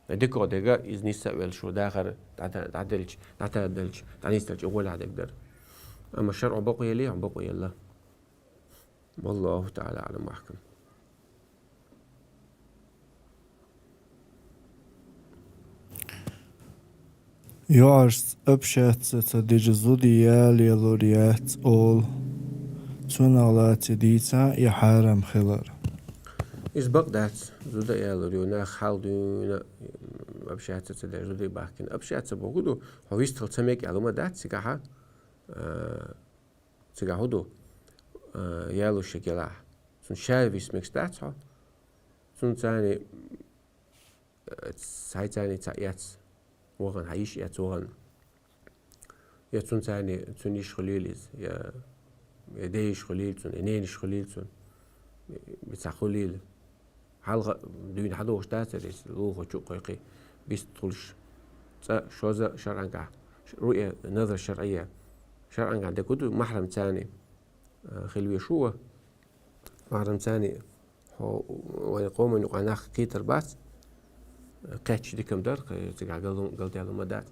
Дика дерг а иза нисса а велла, шо дахар дӀа-, дӀаделча, дӀатаделча, дӀанисделча, и гӀолехь дерг дара. Амма шарӀо бакъо еллий, хьо бакъо елла. Валлаху таӀала аӀлам ва ахкам. ЙоӀаршца общаться ца дича зуда ял ялур яц олу. Цунах лаций дийцахьа и хьарам хилар. Иза бакъ дац, зуда ялур ю, нах хьал дуьйна общаться ца деш зуда бахкина. Общаться бохург ду, хьо вистхила ца мега аьлла хӀума дац цигахьа, а, цигахь хӀун ду, а, ялуш шег елахь. Цунна ша виса мегаш дац хьо. Цунна царна, а, хьайн царна цхьаъ эц вахана, хьан йиш эц вахана. Я цунна царна, цуьнан йиш хуьлийла иза, я, я ден йиш хуьлийла цунна, я ненан йиш хуьлийла цунна. Я цхьа хуьлийла. Хьалха дуьйна хьадогӀуш дацара иза, лулахо чу а кхойкхий, бист хуьлуш. Цкъа шозза шарӀангахь, руъя, назар шаръия. ШарӀангахь дерг хӀун ду, махьрам царна, а, хила везаш ву вай. Махьрам царна хьо вайн къоман юкъахь нах кхетар бац. Кхетча дика-м дара, кхе-, цигахь гал-, галдаьлла хӀума дац.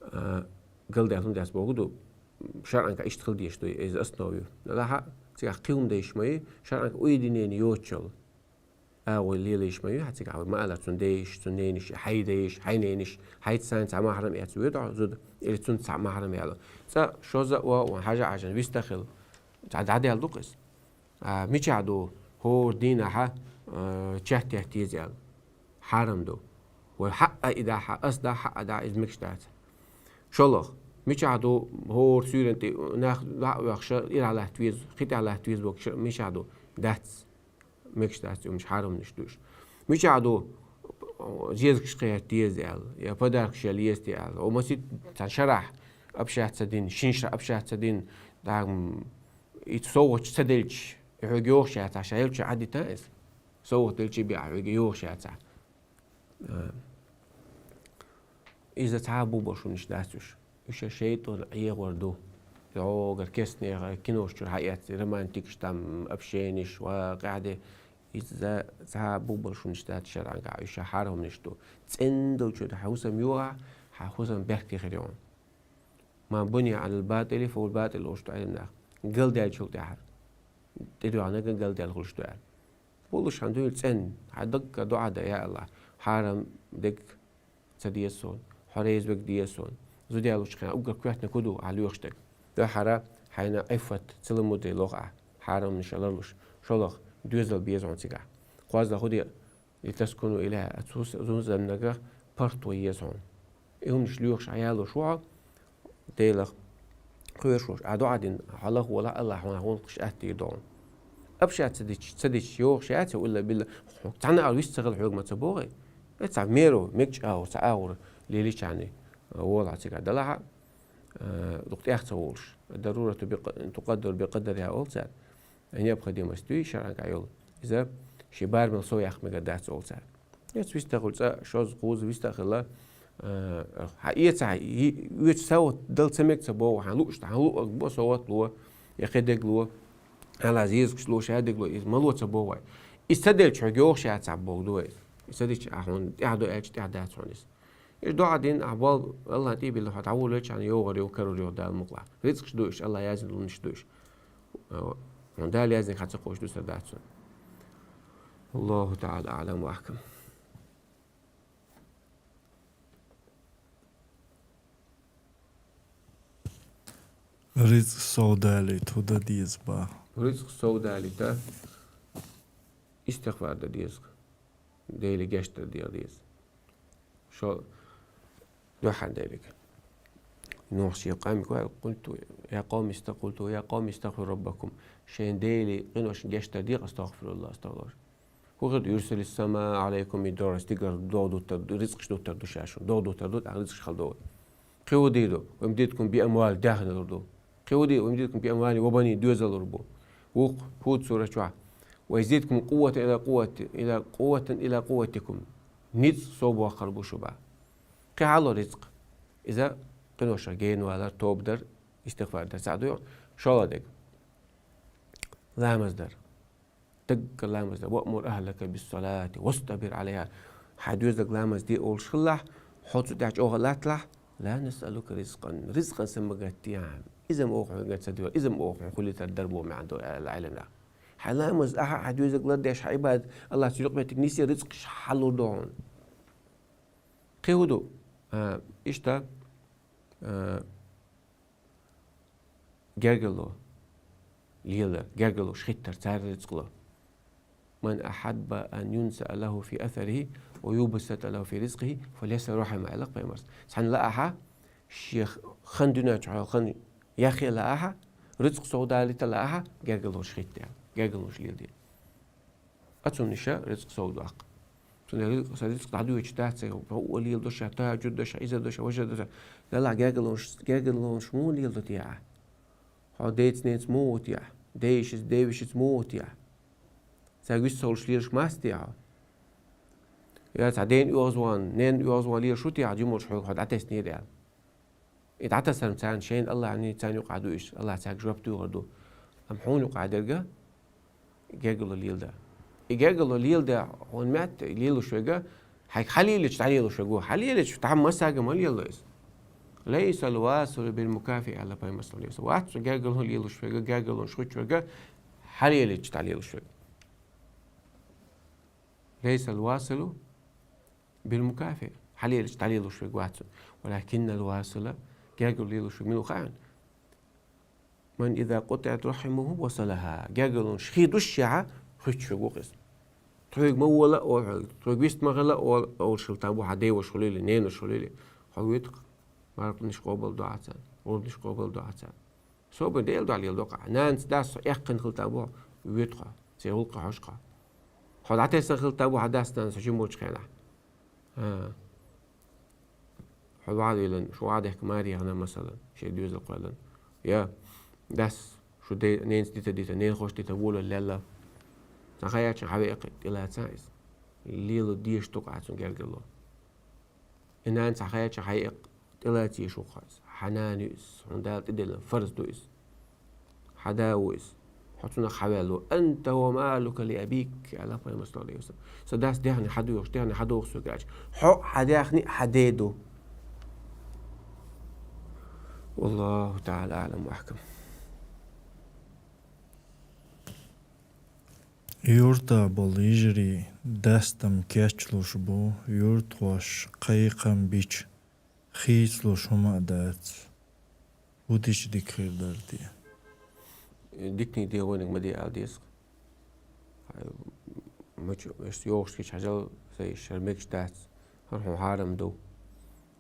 А, галдаьлла хӀума дац бохург ду, шарӀангахь иштта хила дезаш ду, иза основа ю. Делахь а, цигахь кхин хӀума дайш ма ю, шарӀангахь уединение йоцуш йолу агӀо лелайш ма ю, хьан цигахь вай ма-аллара, цунна ден йиш, цунна ненан йиш, хьайн ден йиш, хьайн ненан йиш, хьайца царна цхьа махьрам эцна воьду хьо зуда, или цунца цхьаъ махьрам яьлла. Цкъа шозза а ван, ван хьажа-хьажана вист а хила, цхьа дӀадаьлла ду-кх иза. А, мичахь ду, хӀора дийнахьа, а, чет етта еза аьлла. Хьарам ду. Вай хьаъа и дахьа, ас дахьа, хьаъа дахьа, иза мегаш дац. ШолгӀа. Мичахь ду, хӀора суьйранна тӀе нах дӀа а оьхуша, ирахь латта веза, кхин тӀехь латта веза бохуш, мичахь ду? Дац. Мегаш дац, уьш хьарамнаш ду уьш. Мичахь ду, зезагаш кхетта еза аьлла, я подаркаш яла еза те аьлла. О, масийтта цхьана шарахь общаться ца дина, шина шарахь общаться ца дина, дагм, и совгӀаташ ца делча, и хьоьга йогӀуш яцахь, ша елча Ӏадита иза. СовгӀат делча бен хьоьга йогӀуш яцахь. А, иза цхьа а бубарш хӀуманаш дац уьш. Уьш шайтӀан эгӀор ду. ЙогӀур кестнех кинош чуьра хьаэцна, романтикаш там, общениш, ва къаьхьа де. Иза цхьа а бубарш хӀуманаш дац шарӀангахь, уьш хьарам хӀуманаш ду. ЦӀена долчуьра хьан хӀусам йогӀахь, хьан хӀусам бехке хир ю хьуна. «Ма буния Ӏалал батӀили, фа хӀуа батӀил», олуш ду Ӏеламнаха. Галдаьллачул тӀаьхьа. ТӀедоьгӀнарг галдаьлла хуьлуш ду аьлла. Болуш хьан дуьйла цӀена, хьан дагга дуӀа де, я АллахӀ, хьарам дег ца деза суна, хьо реза вег деза суна. Зуда ялучу хенахь уггар коьртаниг хӀун ду, ахьа лоьхуш дерг? Дуьххьара хьайна Ӏиффат, целомудрие лоху ахь, хьарамнаш ларлуш, шолгӀа доьзал беза хьуна цигахь. КхозлагӀа хӀун де, «Литаскуну илайха», цу зу-, зу-, заманагахь паргӀато еза хьуна. И хӀуманаш лоьхуш ахь ялош ву хьо, Делах кхоьруш волуш, ахь дуӀа дина, хьо лахволахь, АллахӀа хьуна гӀуллакхаш атта дийр ду хьуна. Общаться дича, ца дича, йогӀуш яц, илла билла, цхьана агӀор вист ца хила хьоьга ма ца богӀий. Э, цхьа меро, мегаш агӀор, цхьа агӀор лелийча хьуна, э, волахь цигахь далахьа, э, дукха тӀех ца волуш. «Дарурат бикъ-, тукъаддару бикъадариха» олу цара. Необходимость дуй шарӀан тӀехь йолу. Иза шен барамехь сов яккха мегар дац олу цара. Эцу вист а хуьлу цкъа, шозза, кхузза вист а хилла, а, хьан эца, хьан и-, оьцу совгӀат дала ца мега ца боху, хьан лууш, хьан луъург бо, совгӀат ло, я кхин дерг ло, хьан ла зезагаш ло, ша дерг ло, иза ма ло ца боху вай. Иза ца делча хьоьга йогӀуш яцахь боху ду вай иза. Иза ца дича ахь хьуна тӀаьхьа до аьлча тӀаьхьа дац хьуна иза. Иш дуӀа дина, ахь болу АллахӀан тӀе а билла, хьо дӀаволавелча хьуна йогӀур ю, карор ю Дала мукъалахь. Рицкъаш ду иш, АллахӀа яздина лунаш ду иш. Хьуна Дала яздинарг хьан ца кхочуш дуьсур дац хьуна. Аллаху таӀала аӀлам ва ахкам. Рицкъ сов далийта хӀун дан деза боху? Рицкъ сов далийта, истигъфар дан деза. Деле гечдар деха деза. Шо дуьххьара дерриг. Нух шен къаьмнашка аьлла: «Къулту я къавми иста-, къулту я къавми истагъфиру раббакум». Шайн Деле къиношна гечдар деха, астагъфируллахӀ, астагъфируллахӀ. ХӀун хир ду? «Юрсилис самаа Ӏалайкум мидрара», стигара догӀа дуттар ду, рицкъаш дуттар ду ша шуна. ДогӀа дуттар ду, тӀаккха рицкъаш хала догӀа. Кхин хӀун дийр ду? «Ва юмдидкум би амвалин», даьхни лур ду. Кхин хӀун дийр ду? «Ва юмдидкум би амвалин ва банин», доьзал лур бу. Вукху, ХӀуд сура чохь: «Ва язидкум къувватан ила къуввати-, ила къуввати-, ила къувватикум». Ницкъ сов боккхур бу шу боху. Кхин хьалло рицкъ. Иза къиношах гена валар, тоба дар, истигъфар дар. Цхьаъ ду, шолгӀа дерг. Ламаз дар. Даггара ламаз дар. «Ваъмур ахлака биссалати вастабир Ӏалайха». Хьан доьзалга ламаз де олуш хилалахь, хьо цу тӀехь чӀогӀа латталахь, «ла насъалука ризкъан». Ризкъан сан ма гатдехьа. Иза ма оха хьоьга ца дора, иза ма оха хьоьга хуьлуьйтур дара боху маьӀна ду аьлла Ӏеламнаха. Хьан ламаз ахьа, хьан доьзалга лардеш, хьан Ӏибадат, АллахӀ цуьнан юкъаметтиг нисъе, рицкъаш хьаллур ду хьуна. Кхин хӀун ду? А, иштта, а, гергарло лелар, гергарлонаш хӀиттар, цара рицкъ ло. «Ман ахьабба ан юнсаа лаху фи асарихи ва юбсата лаху фи ризкъихи, фальясил рахьима», аьлла Пайхамарс. Цхьанна лаахьа, шен хан дуьнен чохь хан яхъе лаахьа, рицкъ сов далийта лаахьа, гергарлонаш хӀитта, гергарлонаш леладе. А цунна иша рицкъ сов доккху. Цунна рицкъ, сан рицкъ дӀадоьдуш дац, сан хӀуъа леладо ша, тахӀажжуд до ша, иза до ша, важа до ша. Делахь гергарлонаш, гергарлонаш муха леладо те ахьа? Хьо деца-неца муха ву те ахьа? Дейишица, девишица муха ву те ахьа? Цаьрга вист ца хуьлуш лелаш мац те хьо? Я цхьа ден оьгӀазвахана, нен оьгӀазвахана лелаш ву те ахьа, жимолчу хьоьга хьо дӀатеснера аьлла? И дӀатасарна царна шайна АллахӀана, царна юкъахь ду иза, АллахӀ цаьрга жоп дуьйгӀур ду. Амма хьуна юкъахь дерг гергарло леладар. И гергарло леладар хьуна метта, и лелаш верг, хьайга хьалелича дӀалелаш верг ву. Хьалелича тхьамма массаьрга ма лелало иза. «Лайсал василу бил мукафи», аьлла Пайхамарс, саллаллаху алейхи ва саллям. Вац цу гергарло лелаш верг, гергарлонаш хӀуттуш верг, хьалелича дӀалелаш верг. «Лайсал василу бил мукафи». Хьалелича дӀалелаш верг вац цу. «Валакиннал васила», гергарло лелаш верг мила ву хаьий хьуна? «Ман иза къутӀиӀат рахьимуху васалаха». Гергарлонаш хи душ яхьа, хӀуттуш верг ву иза. Тхоьга ма вола, олу хьоьга. Тхоьга вист ма хила, олу, олуш хила там бу хьан деваш хуьлийла, ненаш хуьлийла. Хьо вуьту-кх, марханаш къобал до Ӏа царна, гӀурбанаш къобал до Ӏа царна. Собар Делан дуьхьа леладо-кх ахьа. Нанас, дас хьо эккхина хила там бу, вуьту хьо, церан гӀуллакхе хьожу-кх хьо. Хьо дӀатесна хила там бу хьан дас-нанас хьо жимолчу хенахь. А. Хьо ваьлла вилан, шу ваьдехка маре яхана, масала, шен доьзал кхоьллина. Я, дас, шу де-, ненас дита-дита, ненахоша дита волавелла. Цхьа хан яьлча хьан веа-кх, тӀелаца иза. Лело дезаш ду-кх ахьа цунна гергарло. И нана цхьа хан яьлча хьан веа-кх, тӀелаца езаш ву-кх хьо иза. Хьан нана ю иза, хьуна Дала тӀедиллина фарз ду иза. Хьан да ву иза. Хьо цунах хьан ваьлла ву. «Анта ва малука ли абик», аьлла Пайхамарс, саллаллаху алейхи ва саллям. Сан дас даьхни хьан доьхуш, даьхни хьан доху соьга аьлча. Хьо, хьан даьхни хьан ден ду. Валлаху таӀала аӀлам ва ахкам. Юрта болу йижарий дастам кечлуш бу, юртхош кхайкхам бича, хийцалуш хӀума а дац. ХӀу дича дика хир дара те? Диканиг де, вониг ма де ала деза. Мачо, аш йогӀуш кийча хьажал, сай шар мегаш дац. ХӀара хьуна хьарам ду.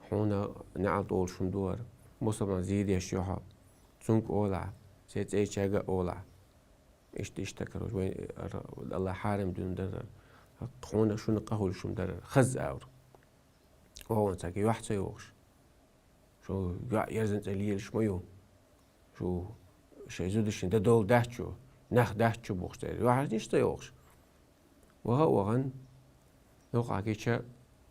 Хьуна неӀалт олуш хӀума ду хӀара. Мусулман зийдеш ю хьо. Цунга олахь, се цӀечаьрга олахь. Иштта, иштта, короче, вайн ара, Аллах хьарам дуьйна дара. Хьуна, шуна къа хуьлуш хӀума дара. Хаза авра. Оха цаьрга юьхь ца йогӀуш. Шу юьхь ерзан цӀе лелаш ма ю. Шу шайн зудашна дан дола дац шу, нах дац шу бохуш церан. Юьхь ерзан иштта ца йогӀуш. Ваха а вахана, юкъахь гича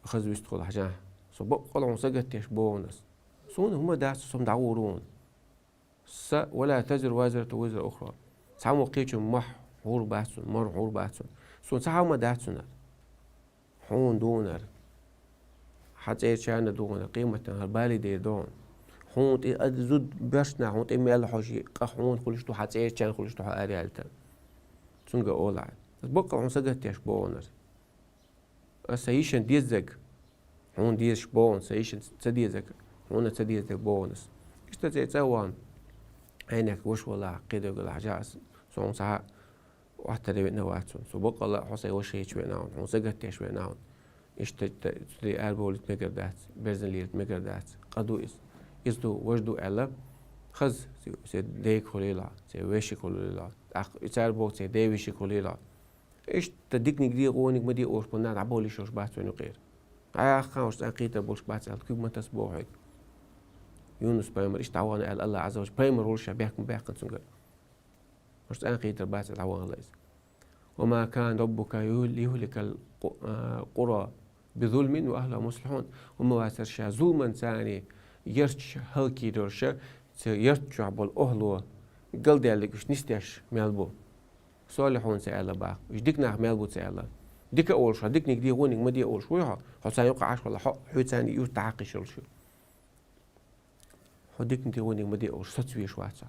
хаза вистхула хьажахь. Со баккъала хьуна сагатдеш боху ас. Суна хӀума дац, со дӀагӀур ву хьуна. Са, «ولا تزر وازرة وزر أخرى». Цхьаммо кхечун мохь хьур бац цунна, мар хьур бац цунна. Суна цхьа хӀума дац цунна. Хьуна ду хӀара. Хьан цӀерачарна ду хӀара, къематдийнахь хӀара бале дер ду хьуна. Хьуна тӀе а зуда беш нах, хьуна тӀе мел хьожий, къа хьуна хуьлуш ду, хьан цӀерачарна хуьлуш ду хьо араялийтар. Цунга олахь. Ас баккъала хьуна сагатдеш боху ас. Ас сан йишина деззарг хьуна дезаш боху ас, сан йишина ца деззарг хьуна ца деззарг боху ас. Иштта цӀе цӀа а вахана, Ӏайнек ваша валахь, кхидерг валахь, хьажахь ас, со хьуна схьа Ӏоттаде веана вац хьуна. Со баккъала хьо сайн ваша хеташ веана хьуна, хьуна сагатдеш веана хьуна. Иштта ца, цу тӀе арабовлийта мегар дац, берзан лелийта мегар дац. Къа ду иза. Иза ду, важа ду аьлла, хаза, се, се дайга хуьлийла, се вешига хуьлийла. ТӀаккха и цара боху, се ден вешига хуьлийла. Иштта диканиг де, вониг ма де олуш болу нах дӀабовла йиш йолуш бац вайн юкъера. Ӏа ахкхана уьш цӀена кхетар болуш бац аьлла, куьг ма таса боху хьоьга. Юнус пайхамар иштта дӀавахана аьлла, Аллах Ӏазза ва Жалла пайхамар волуш а бехк ма баьккхина цуьнгара. Уьш цӀена кхетар бац аьлла дӀавахана ла иза. «وما كان ربك ليهلك القرى بظلم وأهلها مصلحون». ХӀума вацара ша зуламан царний ярташ хӀаллакдолуш, цу ярташ чохь болу охӀло галдаьллиг уьш нисдеш мел бу. Солихьуна ца аьлла баккха, уьш дика нах мел бу ца аьлла. Дика а олуш, хьо диканиг де, вониг ма де олуш вуй хьо, хьо царна юкъахь Ӏаш валахь, хьо, хьоьца царна юрт дӀахьакхийша йолуш ю. Хьо диканиг де, вониг ма де олуш саца везаш вац хьо.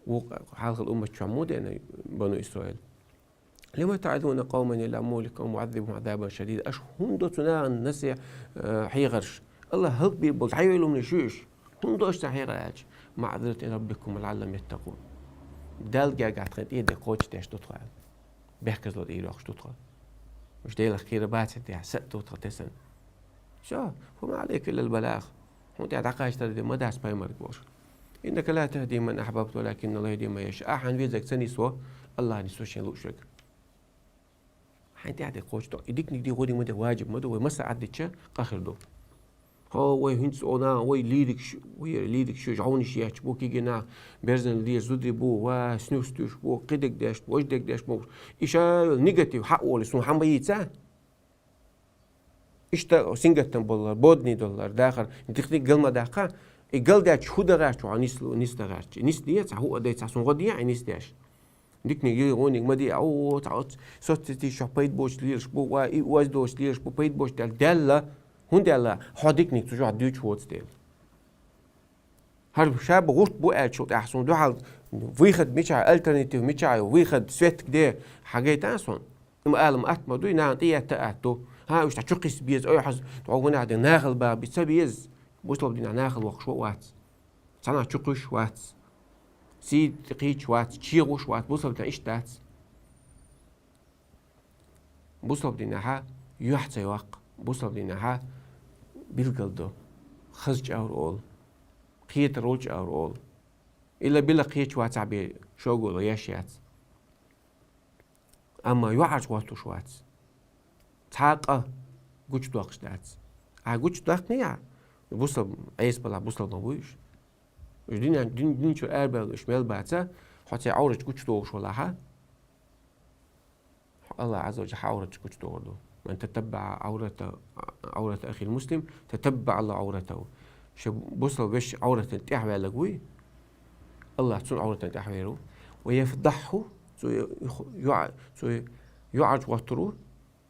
Вукху хьалхалчу умматчохь муха деана бану Исраил? «لم تعظون قوما الله مهلكهم أو معذبهم عذابا شديدا». Аша хӀунда до цу нахана насихь-, э, хьехарш? Аллах хӀаллакбийр болу дӀайолалуш ю уьш. ХӀунда до аша царна хьехар аьлча? «معذرة إلى ربكم لعلهم يتقون». Далла гергахь тхайн тӀера дерг кхочушдеш ду тхо аьлла. Бехказло тӀера йоккхуш ду тхо. Уьш Делах кхера бацара тӀехь, са а ду тхан тесна. Всё, «فما عليك إلا البلاغ». ХӀунда тӀехь дӀакхачийтар де ма дац пайхамарга бохуш. «إنك لا تهدي من أحببت ولكن الله يهدي من يشاء». Ахьа везарг ца нисво, Аллах нисво шен лууш верг. Хьайн тӀехь де кхочуш ду. И диканиг де, вониг ма де важиб ма ду, вай масса Ӏаддича къа хир ду. Хьо, вай хӀинца она, вай лирикаш, вай лирикаш, жӀовнаш етташ бу, кегий нах, берзан леш зударий бу, ва, снюс туьйсуш бу, кхидерг деш бу, важдерг деш бу. И ша йолу негатив хьаолий, суна хьан бан йийца? Иштта сингаттам боллар, бодний доллар, дахар, диканиг гал ма даккха, и гал даьлча хӀу дан гӀерташ ву хьо нис-, нис дан гӀерташ? Нис де цхьа хӀу а дай цхьа, суна гӀо де и нис деш? Диканиг де, вониг ма де, о, цхьа оцу соцсетийш чохь пайда боцуш лелаш бу, ва и оьзда доцуш лелаш бу, пайда боцуш даьлла, даьлла, хӀунда аьлла, хьо диканиг цу чохь дуьйцуш воцу дела. ХӀара ша бан гӀурт бу аьллачул тӀаьхьа суна дуьхьал выход мичахь, альтернатива мичахь ю, выход, свет де, хьан гайтан суна? Има алам атта ма дуй, нахана тӀеетта а атта ду. ХӀан, уьш дӀа чу кхисса беза, ой, хьаза, тхьо гунахь де нахала баха би ца беза. Бусалба динахь нахала воккхуш вац. Цхьанхьа чу кхуьйсуш вац. Сий тӀе кхийдаш вац, чегӀуш вац, бусалба динахь иштта дац. Бусалба динахьа юьхь ца йоккху, бусалба динахьа билгал до. Хаза чӀагӀар олу, кхетар волу чӀагӀар олу. Илла-билла кхеташ вацахь бен шогало еш яц. Амма юьхьӀаьржа гӀоттуш вац. Цхьа а къа гучудоккхуш дац. Ахьа гучудаккхиний ахьа, бусалба, Ӏеса балахь бусалба ма буй уьш. Уьш динан, дин, дин чу арабевлла уьш мел баца, хьо церан Ӏовраташ гучудохуш валахьа, Аллах Ӏазза ва Жалла хьан Ӏовраташ гучудохур ду. «من تتبع عورة، عورة أخيه المسلم تتبع الله عورته». Шен бусалба вешин Ӏовратана тӀаьхьаваьлларг вуй, Аллах цуьнан Ӏовратана тӀаьхьавер ву. «ويفضحه», цу ю-, ю-, цу юьхьӀаьржа гӀоттур ву.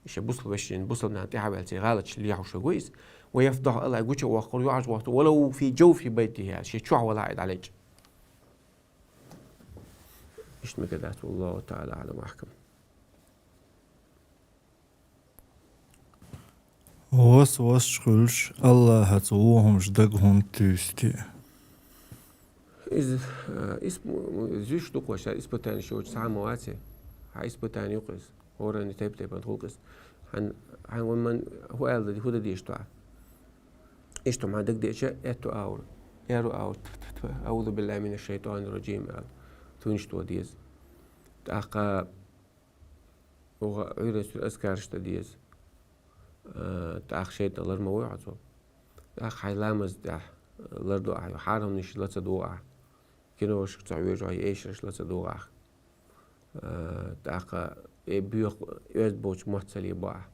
Шен бусалба вешин, бусалба нахана тӀаьхьаваьлла, церан гӀалаташ лехьуш верг ву иза. «ويفضحه», Аллах гучувоккхур, юьхьӀаьржа гӀоттур, «ولو في جوف بيته», шен чохь валахь и дӀалечкъа. Иштта мегар дац, والله تعالى أعلم وأحكم. Вас-вас чу хуьлуш, Аллахьаца вон хӀумаш дага хӀунда туьйсу те? Иза, э, исп-, м, м, зуьйш ду-кх вай ша, испытанеш йолчу цхьа а ма вац и. Хьан испытани ю-кх иза. ХӀоранна тайп-тайпана хуьлу-кх иза. Хьан, хьан ван ман хӀу аьлла дан, хӀу дан дезаш ду хьан? Иштта хьан дагадеъча, аьтту агӀор, аьрру агӀор, тьф-тьф-тьф, أعوذ بالله من الشيطان الرجيم аьлла, тунчто деза. ТӀаккха оха Ӏуьйренчу азкараш дан деза. А, тӀаккха шайтӀа лар ма вой хьо цо. ТӀаккха хьайн ламаз тӀехь лар до ахь, хьарамнаш ла ца догӀу ахь. Киношка ца хьоьжу ахь, эшарш ла ца догӀу ахь. А, тӀаккха э боьха оьзда боцу мотт ца лебо ахь.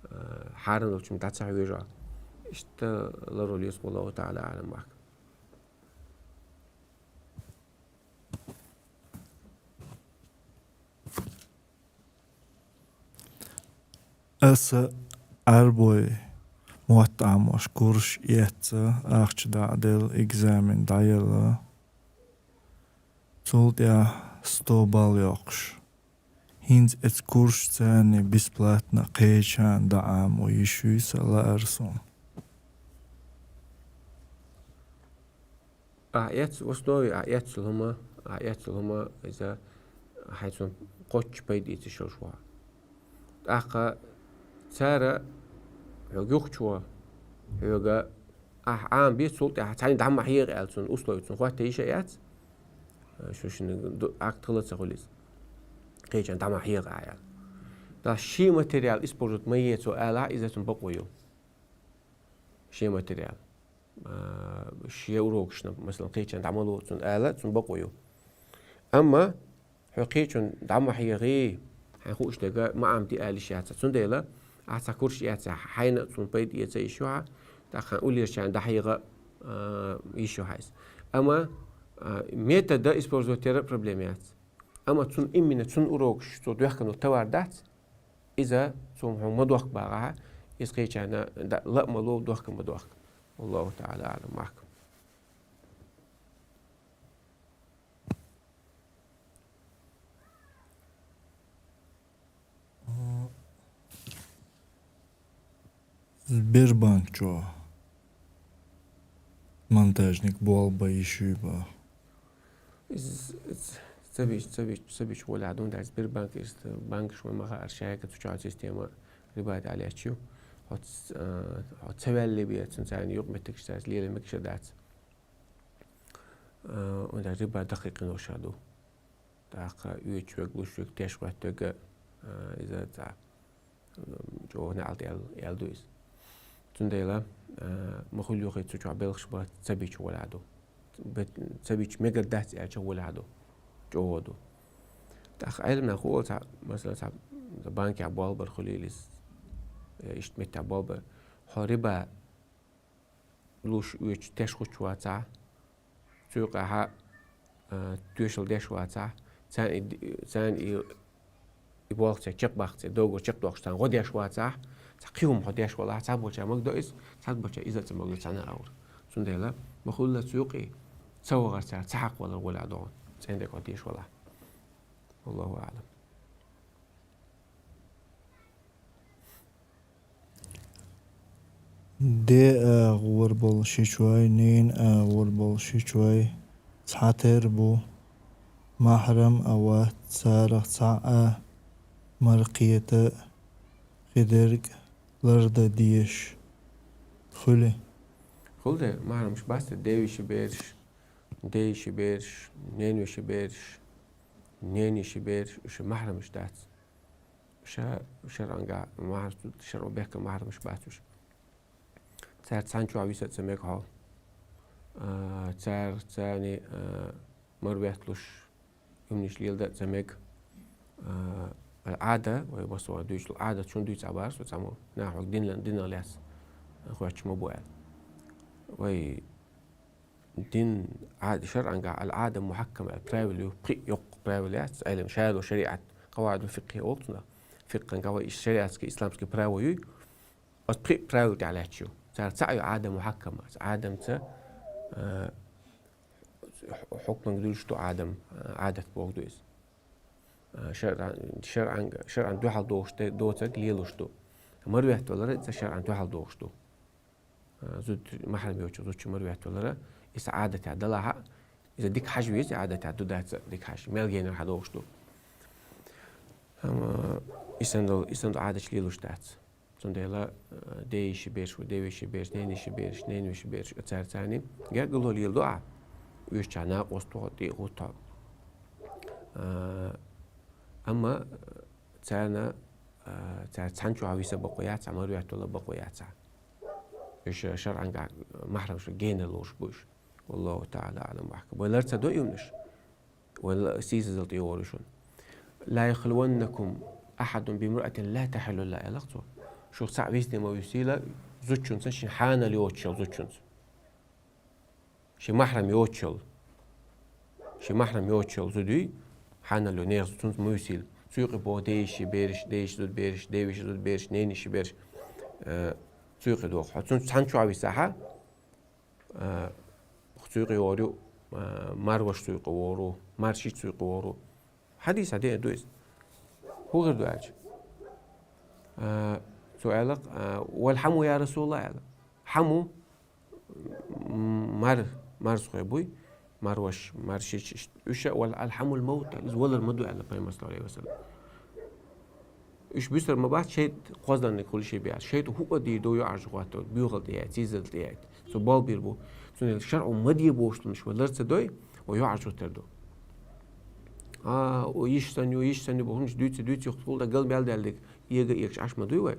А, хьарам долчунна дӀа ца хьоьжу ахь. Иштта лар ло леза, والله تعالى أعلم وأحكم. Аса Ӏарбойн мотт Ӏамош курсаш эцна, ахча дӀа а делла, экзамен дӀаелла. Цул тӀаьхьа сто балл йоккхуш. ХӀинца оцу курсашца бесплатно кхечарна дӀаӀамо йиш юй сан лаарца. Ахь эцна, в основе ахь эцна хӀума, ахь эцна хӀума, иза хьайн цунна кхоччуш пайда эца йиш йолуш ву хьо. ТӀаккха цара хьоьга юхачо, хьоьга ахь Ӏамабе, цул тӀаьхьа цхьаьнга дӀа ма хьегӀа аьлла, цунна условие цунна хӀотта йиш а яц, шу шуна ду-, акт хила а ца хуьлу иза. Кхечарна дӀа ма хьегӀа ахь аьлла. Ткъа шен материал использовать ма е цо алахь, иза цунна бакъо ю. Шен материал. А, шен урокашна, масала, кхечарна дӀа ма ло цунна ала, цунна бакъо ю. Амма хьо кхечунна дӀа ма хьегӀий, хьайна хууш дерг ма Ӏамаде ала йиш яц. Цундела ахь цхьа курс эцна, хьайна а цунна пайда эца йиш ю хьан, тӀаккха хьан уллерчарна дӀахьегӀа, а, йиш ю хьан иза. Амма, а, метода использовать яра проблема яц. Амма цунна именно цунна урокаш, цо доьхкина товар дац, иза цо хьуна ма дохка бахахь, иза кхечарна да-, ла а ма ло, дохка а ма дохка. والله تعالى أعلم وأحكم. Сбербанк чу монтажник болх бан йиш юй бан? Из, из, ца бич-, ца бич-, ца бича гӀолехь ду, дац Сбербанк, из банкаш вай ма хаара, шайга цу чохь система риба тӀехь лаьтташ ю. Хьо ц-, а, хьо ца ваьллий бен, цуьнан царна юкъаметтигаш цаьрца лела мегаш а дац. А, унда риба даккхий къинош а ду. ТӀаккха оьцуш верг, луш верг, теш хӀоттавергга, а, иза цхьа, м, чӀогӀа неӀалт аьлла, аьлла ду иза. Цундела, а, ма хуьлу юххе цу чохь белхаш бан ца бича гӀолехь ду. Бе-, ца бича мегар дац аьлча гӀолехь ду. ЧӀогӀа ду. ТӀаккха Ӏеламнаха хуула цхьа, масала, цхьа банкехь болх бар хуьлийла иза, я иштта меттехь болх бар. Хьо риба луш, оьцуш, теш хӀуттуш вацахь, цу юкъахь, а, тоьшалла деш вацахь, царна и, царна и, и болх церан чекхбаккха, церан договор чекхдоккхуш царна гӀо деш вацахь, цхьа кхин хӀума хьо деш валахь, цхьаболчара магадо иза, цхьаболчара иза а ца магадо цхьана а агӀор. Цундела ма хуьлла цу юкъе ца вахар, цара ца хьакхавалар гӀолехь ду хьуна, цӀена дерг хьо деш валахь. والله أعلم. Ден агӀор болу ши чой, ненан агӀор болу ши чой цхьатерра бу, маьхьрам а вац царах цхьа а, мара кхета а, кхидерг а лардан дезаш хуьлий? Хуьлу де, маьхьрамаш бац те, ден йишин бераш, ден йишин бераш, ненан йишин бераш, ненан йишин бераш, уьш маьхьрамаш дац. Ша-, шарӀангахь маьхьар-, шарӀо бехкан маьхьрамаш бац уьш. Цаьрца цхьана чохь виса а ца мега хьо. А, цара, царний, а, мара ветталуш, имниш леладан а ца мега. А, Ӏада, вай массо а дуьйцу, Ӏадат шуна дуьйцу а бара со цхьаммо, наха хьоьга динан, динах лаьцна хоьттуш ма бу аьлла. Вай дин, Ӏада, шарӀангахь аль-Ӏада мухьаккама аьлла правила ю, пхиъ йоккха правила яц, Ӏелам шайла шариӀат, къаваӀидул фикъхӀи олу цунах. Фикъхангахь вай иштта шариатский, исламский право юй, оцу пхиъ правила тӀехь лаьтташ ю. Цара цхьаъ ю Ӏада мухьаккама, оцу Ӏадамца, а, хьу-, хьукманга дуьллуш ду Ӏадам, а, Ӏадат бохург ду иза. А, шарӀан, шарӀан, шарӀан дуьхьал догӀуш де-, доцург лелаш ду. Марветтавалар иза шарӀан дуьхьал догӀуш ду. А, зуда, махьрам йоцучу зудчун марветтавалар, иза Ӏадатехь далахь а, иза дика хьажа веза, Ӏадатехь ду дац дика хьажа, мел генара хьадогӀуш ду. Амма и санна долу, и санна долу Ӏадаташ лелаш дац. Цундела, а, дейиши берш, девиши берш, нениши берш, ненвиши берш, цара царна гергарло леладо ахь, уьш чохь накъост тоху, тӀе а гӀутту. А, амма царна, а, цара цхьана чохь виса бакъо яц, цхьа марветтавала бакъо яц. Уьш шарӀан гахь махьрамаш генара лоруш бу уьш. Валлаху таӀала аӀлам ва ахкам. Вай лар ца до уьш. Вай ла-, сийсазалла тӀе йогӀур ю шуна. «Ла яхлуваннакум ахьадун бимраатин ла тахьиллу ла», аьлла цо. Шух цхьаъ висде ма висийла зудчунца, шен хьанал йоцучу зудчунца. Шен махьрам йоцучу. Шен махьрам йоцучу зуда юй, хьанал йо нехан зудчунца ма висийла. Цу юкъе боху дейиши берш, дейиши зуда берш, девиши зуда берш, нениши берш. Э, цу юкъе доху. Хьо цунца цхьана чохь висахь, а, цу юкъе йогӀур ю, а, марваш цу юкъе вогӀур ву, маршиш цу юкъе вогӀур ву. Хьадис хьадеана ду иза. ХӀун хир ду аьлча? А, цо аьлла, а, «Вал хьаму, я Расулаллах», аьлла. Хьаму, м, мар-, марзхой буй, марваш, маршиш, иш-, уьш а, «вал алхьамул мавт», иза валар ма ду, аьлла Пайхамар, саллаллаху алейхи ва саллям. Уьш буьсур ма бац, шайтӀа кхозданниг хуьлуш бу аьлла. ШайтӀа хӀуъа дийр ду, йоӀарчу гӀоттар, буьйхал тӀе яйта, сийсазалла тӀе яйта. Цо болх бийр бу. Цундела шарӀо ма де бохуш долуш вай лар ца дой, вай йоӀарчу гӀоттар ду. А, о, йиш санна ю, йиш санна ю бохуш, дуьйцу, дуьйцу, юха тхула гал мел даьллиг, эга эгаш Ӏаш ма дуй вай.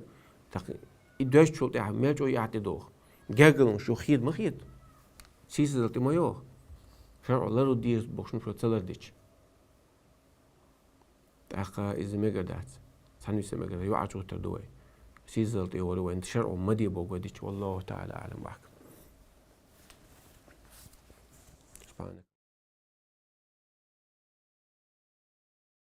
ТӀаккха и доьзчул тӀаьхьа мел чӀогӀа яхьа тӀедоху. Гергарло шу хеда ма хеда. Сийсазалла тӀе ма йогӀу. ШарӀо лар деза бохуш, шу ца лардича. ТӀаккха иза мегар дац. Цхьаьна виса мегар дац. ЙоӀарчу гӀоттар ду вай. Сийсазалла тӀе йогӀур ю вай. ШарӀо ма де боху вай дича. Валлаху таӀала аӀлам ва ахкам. Субханак.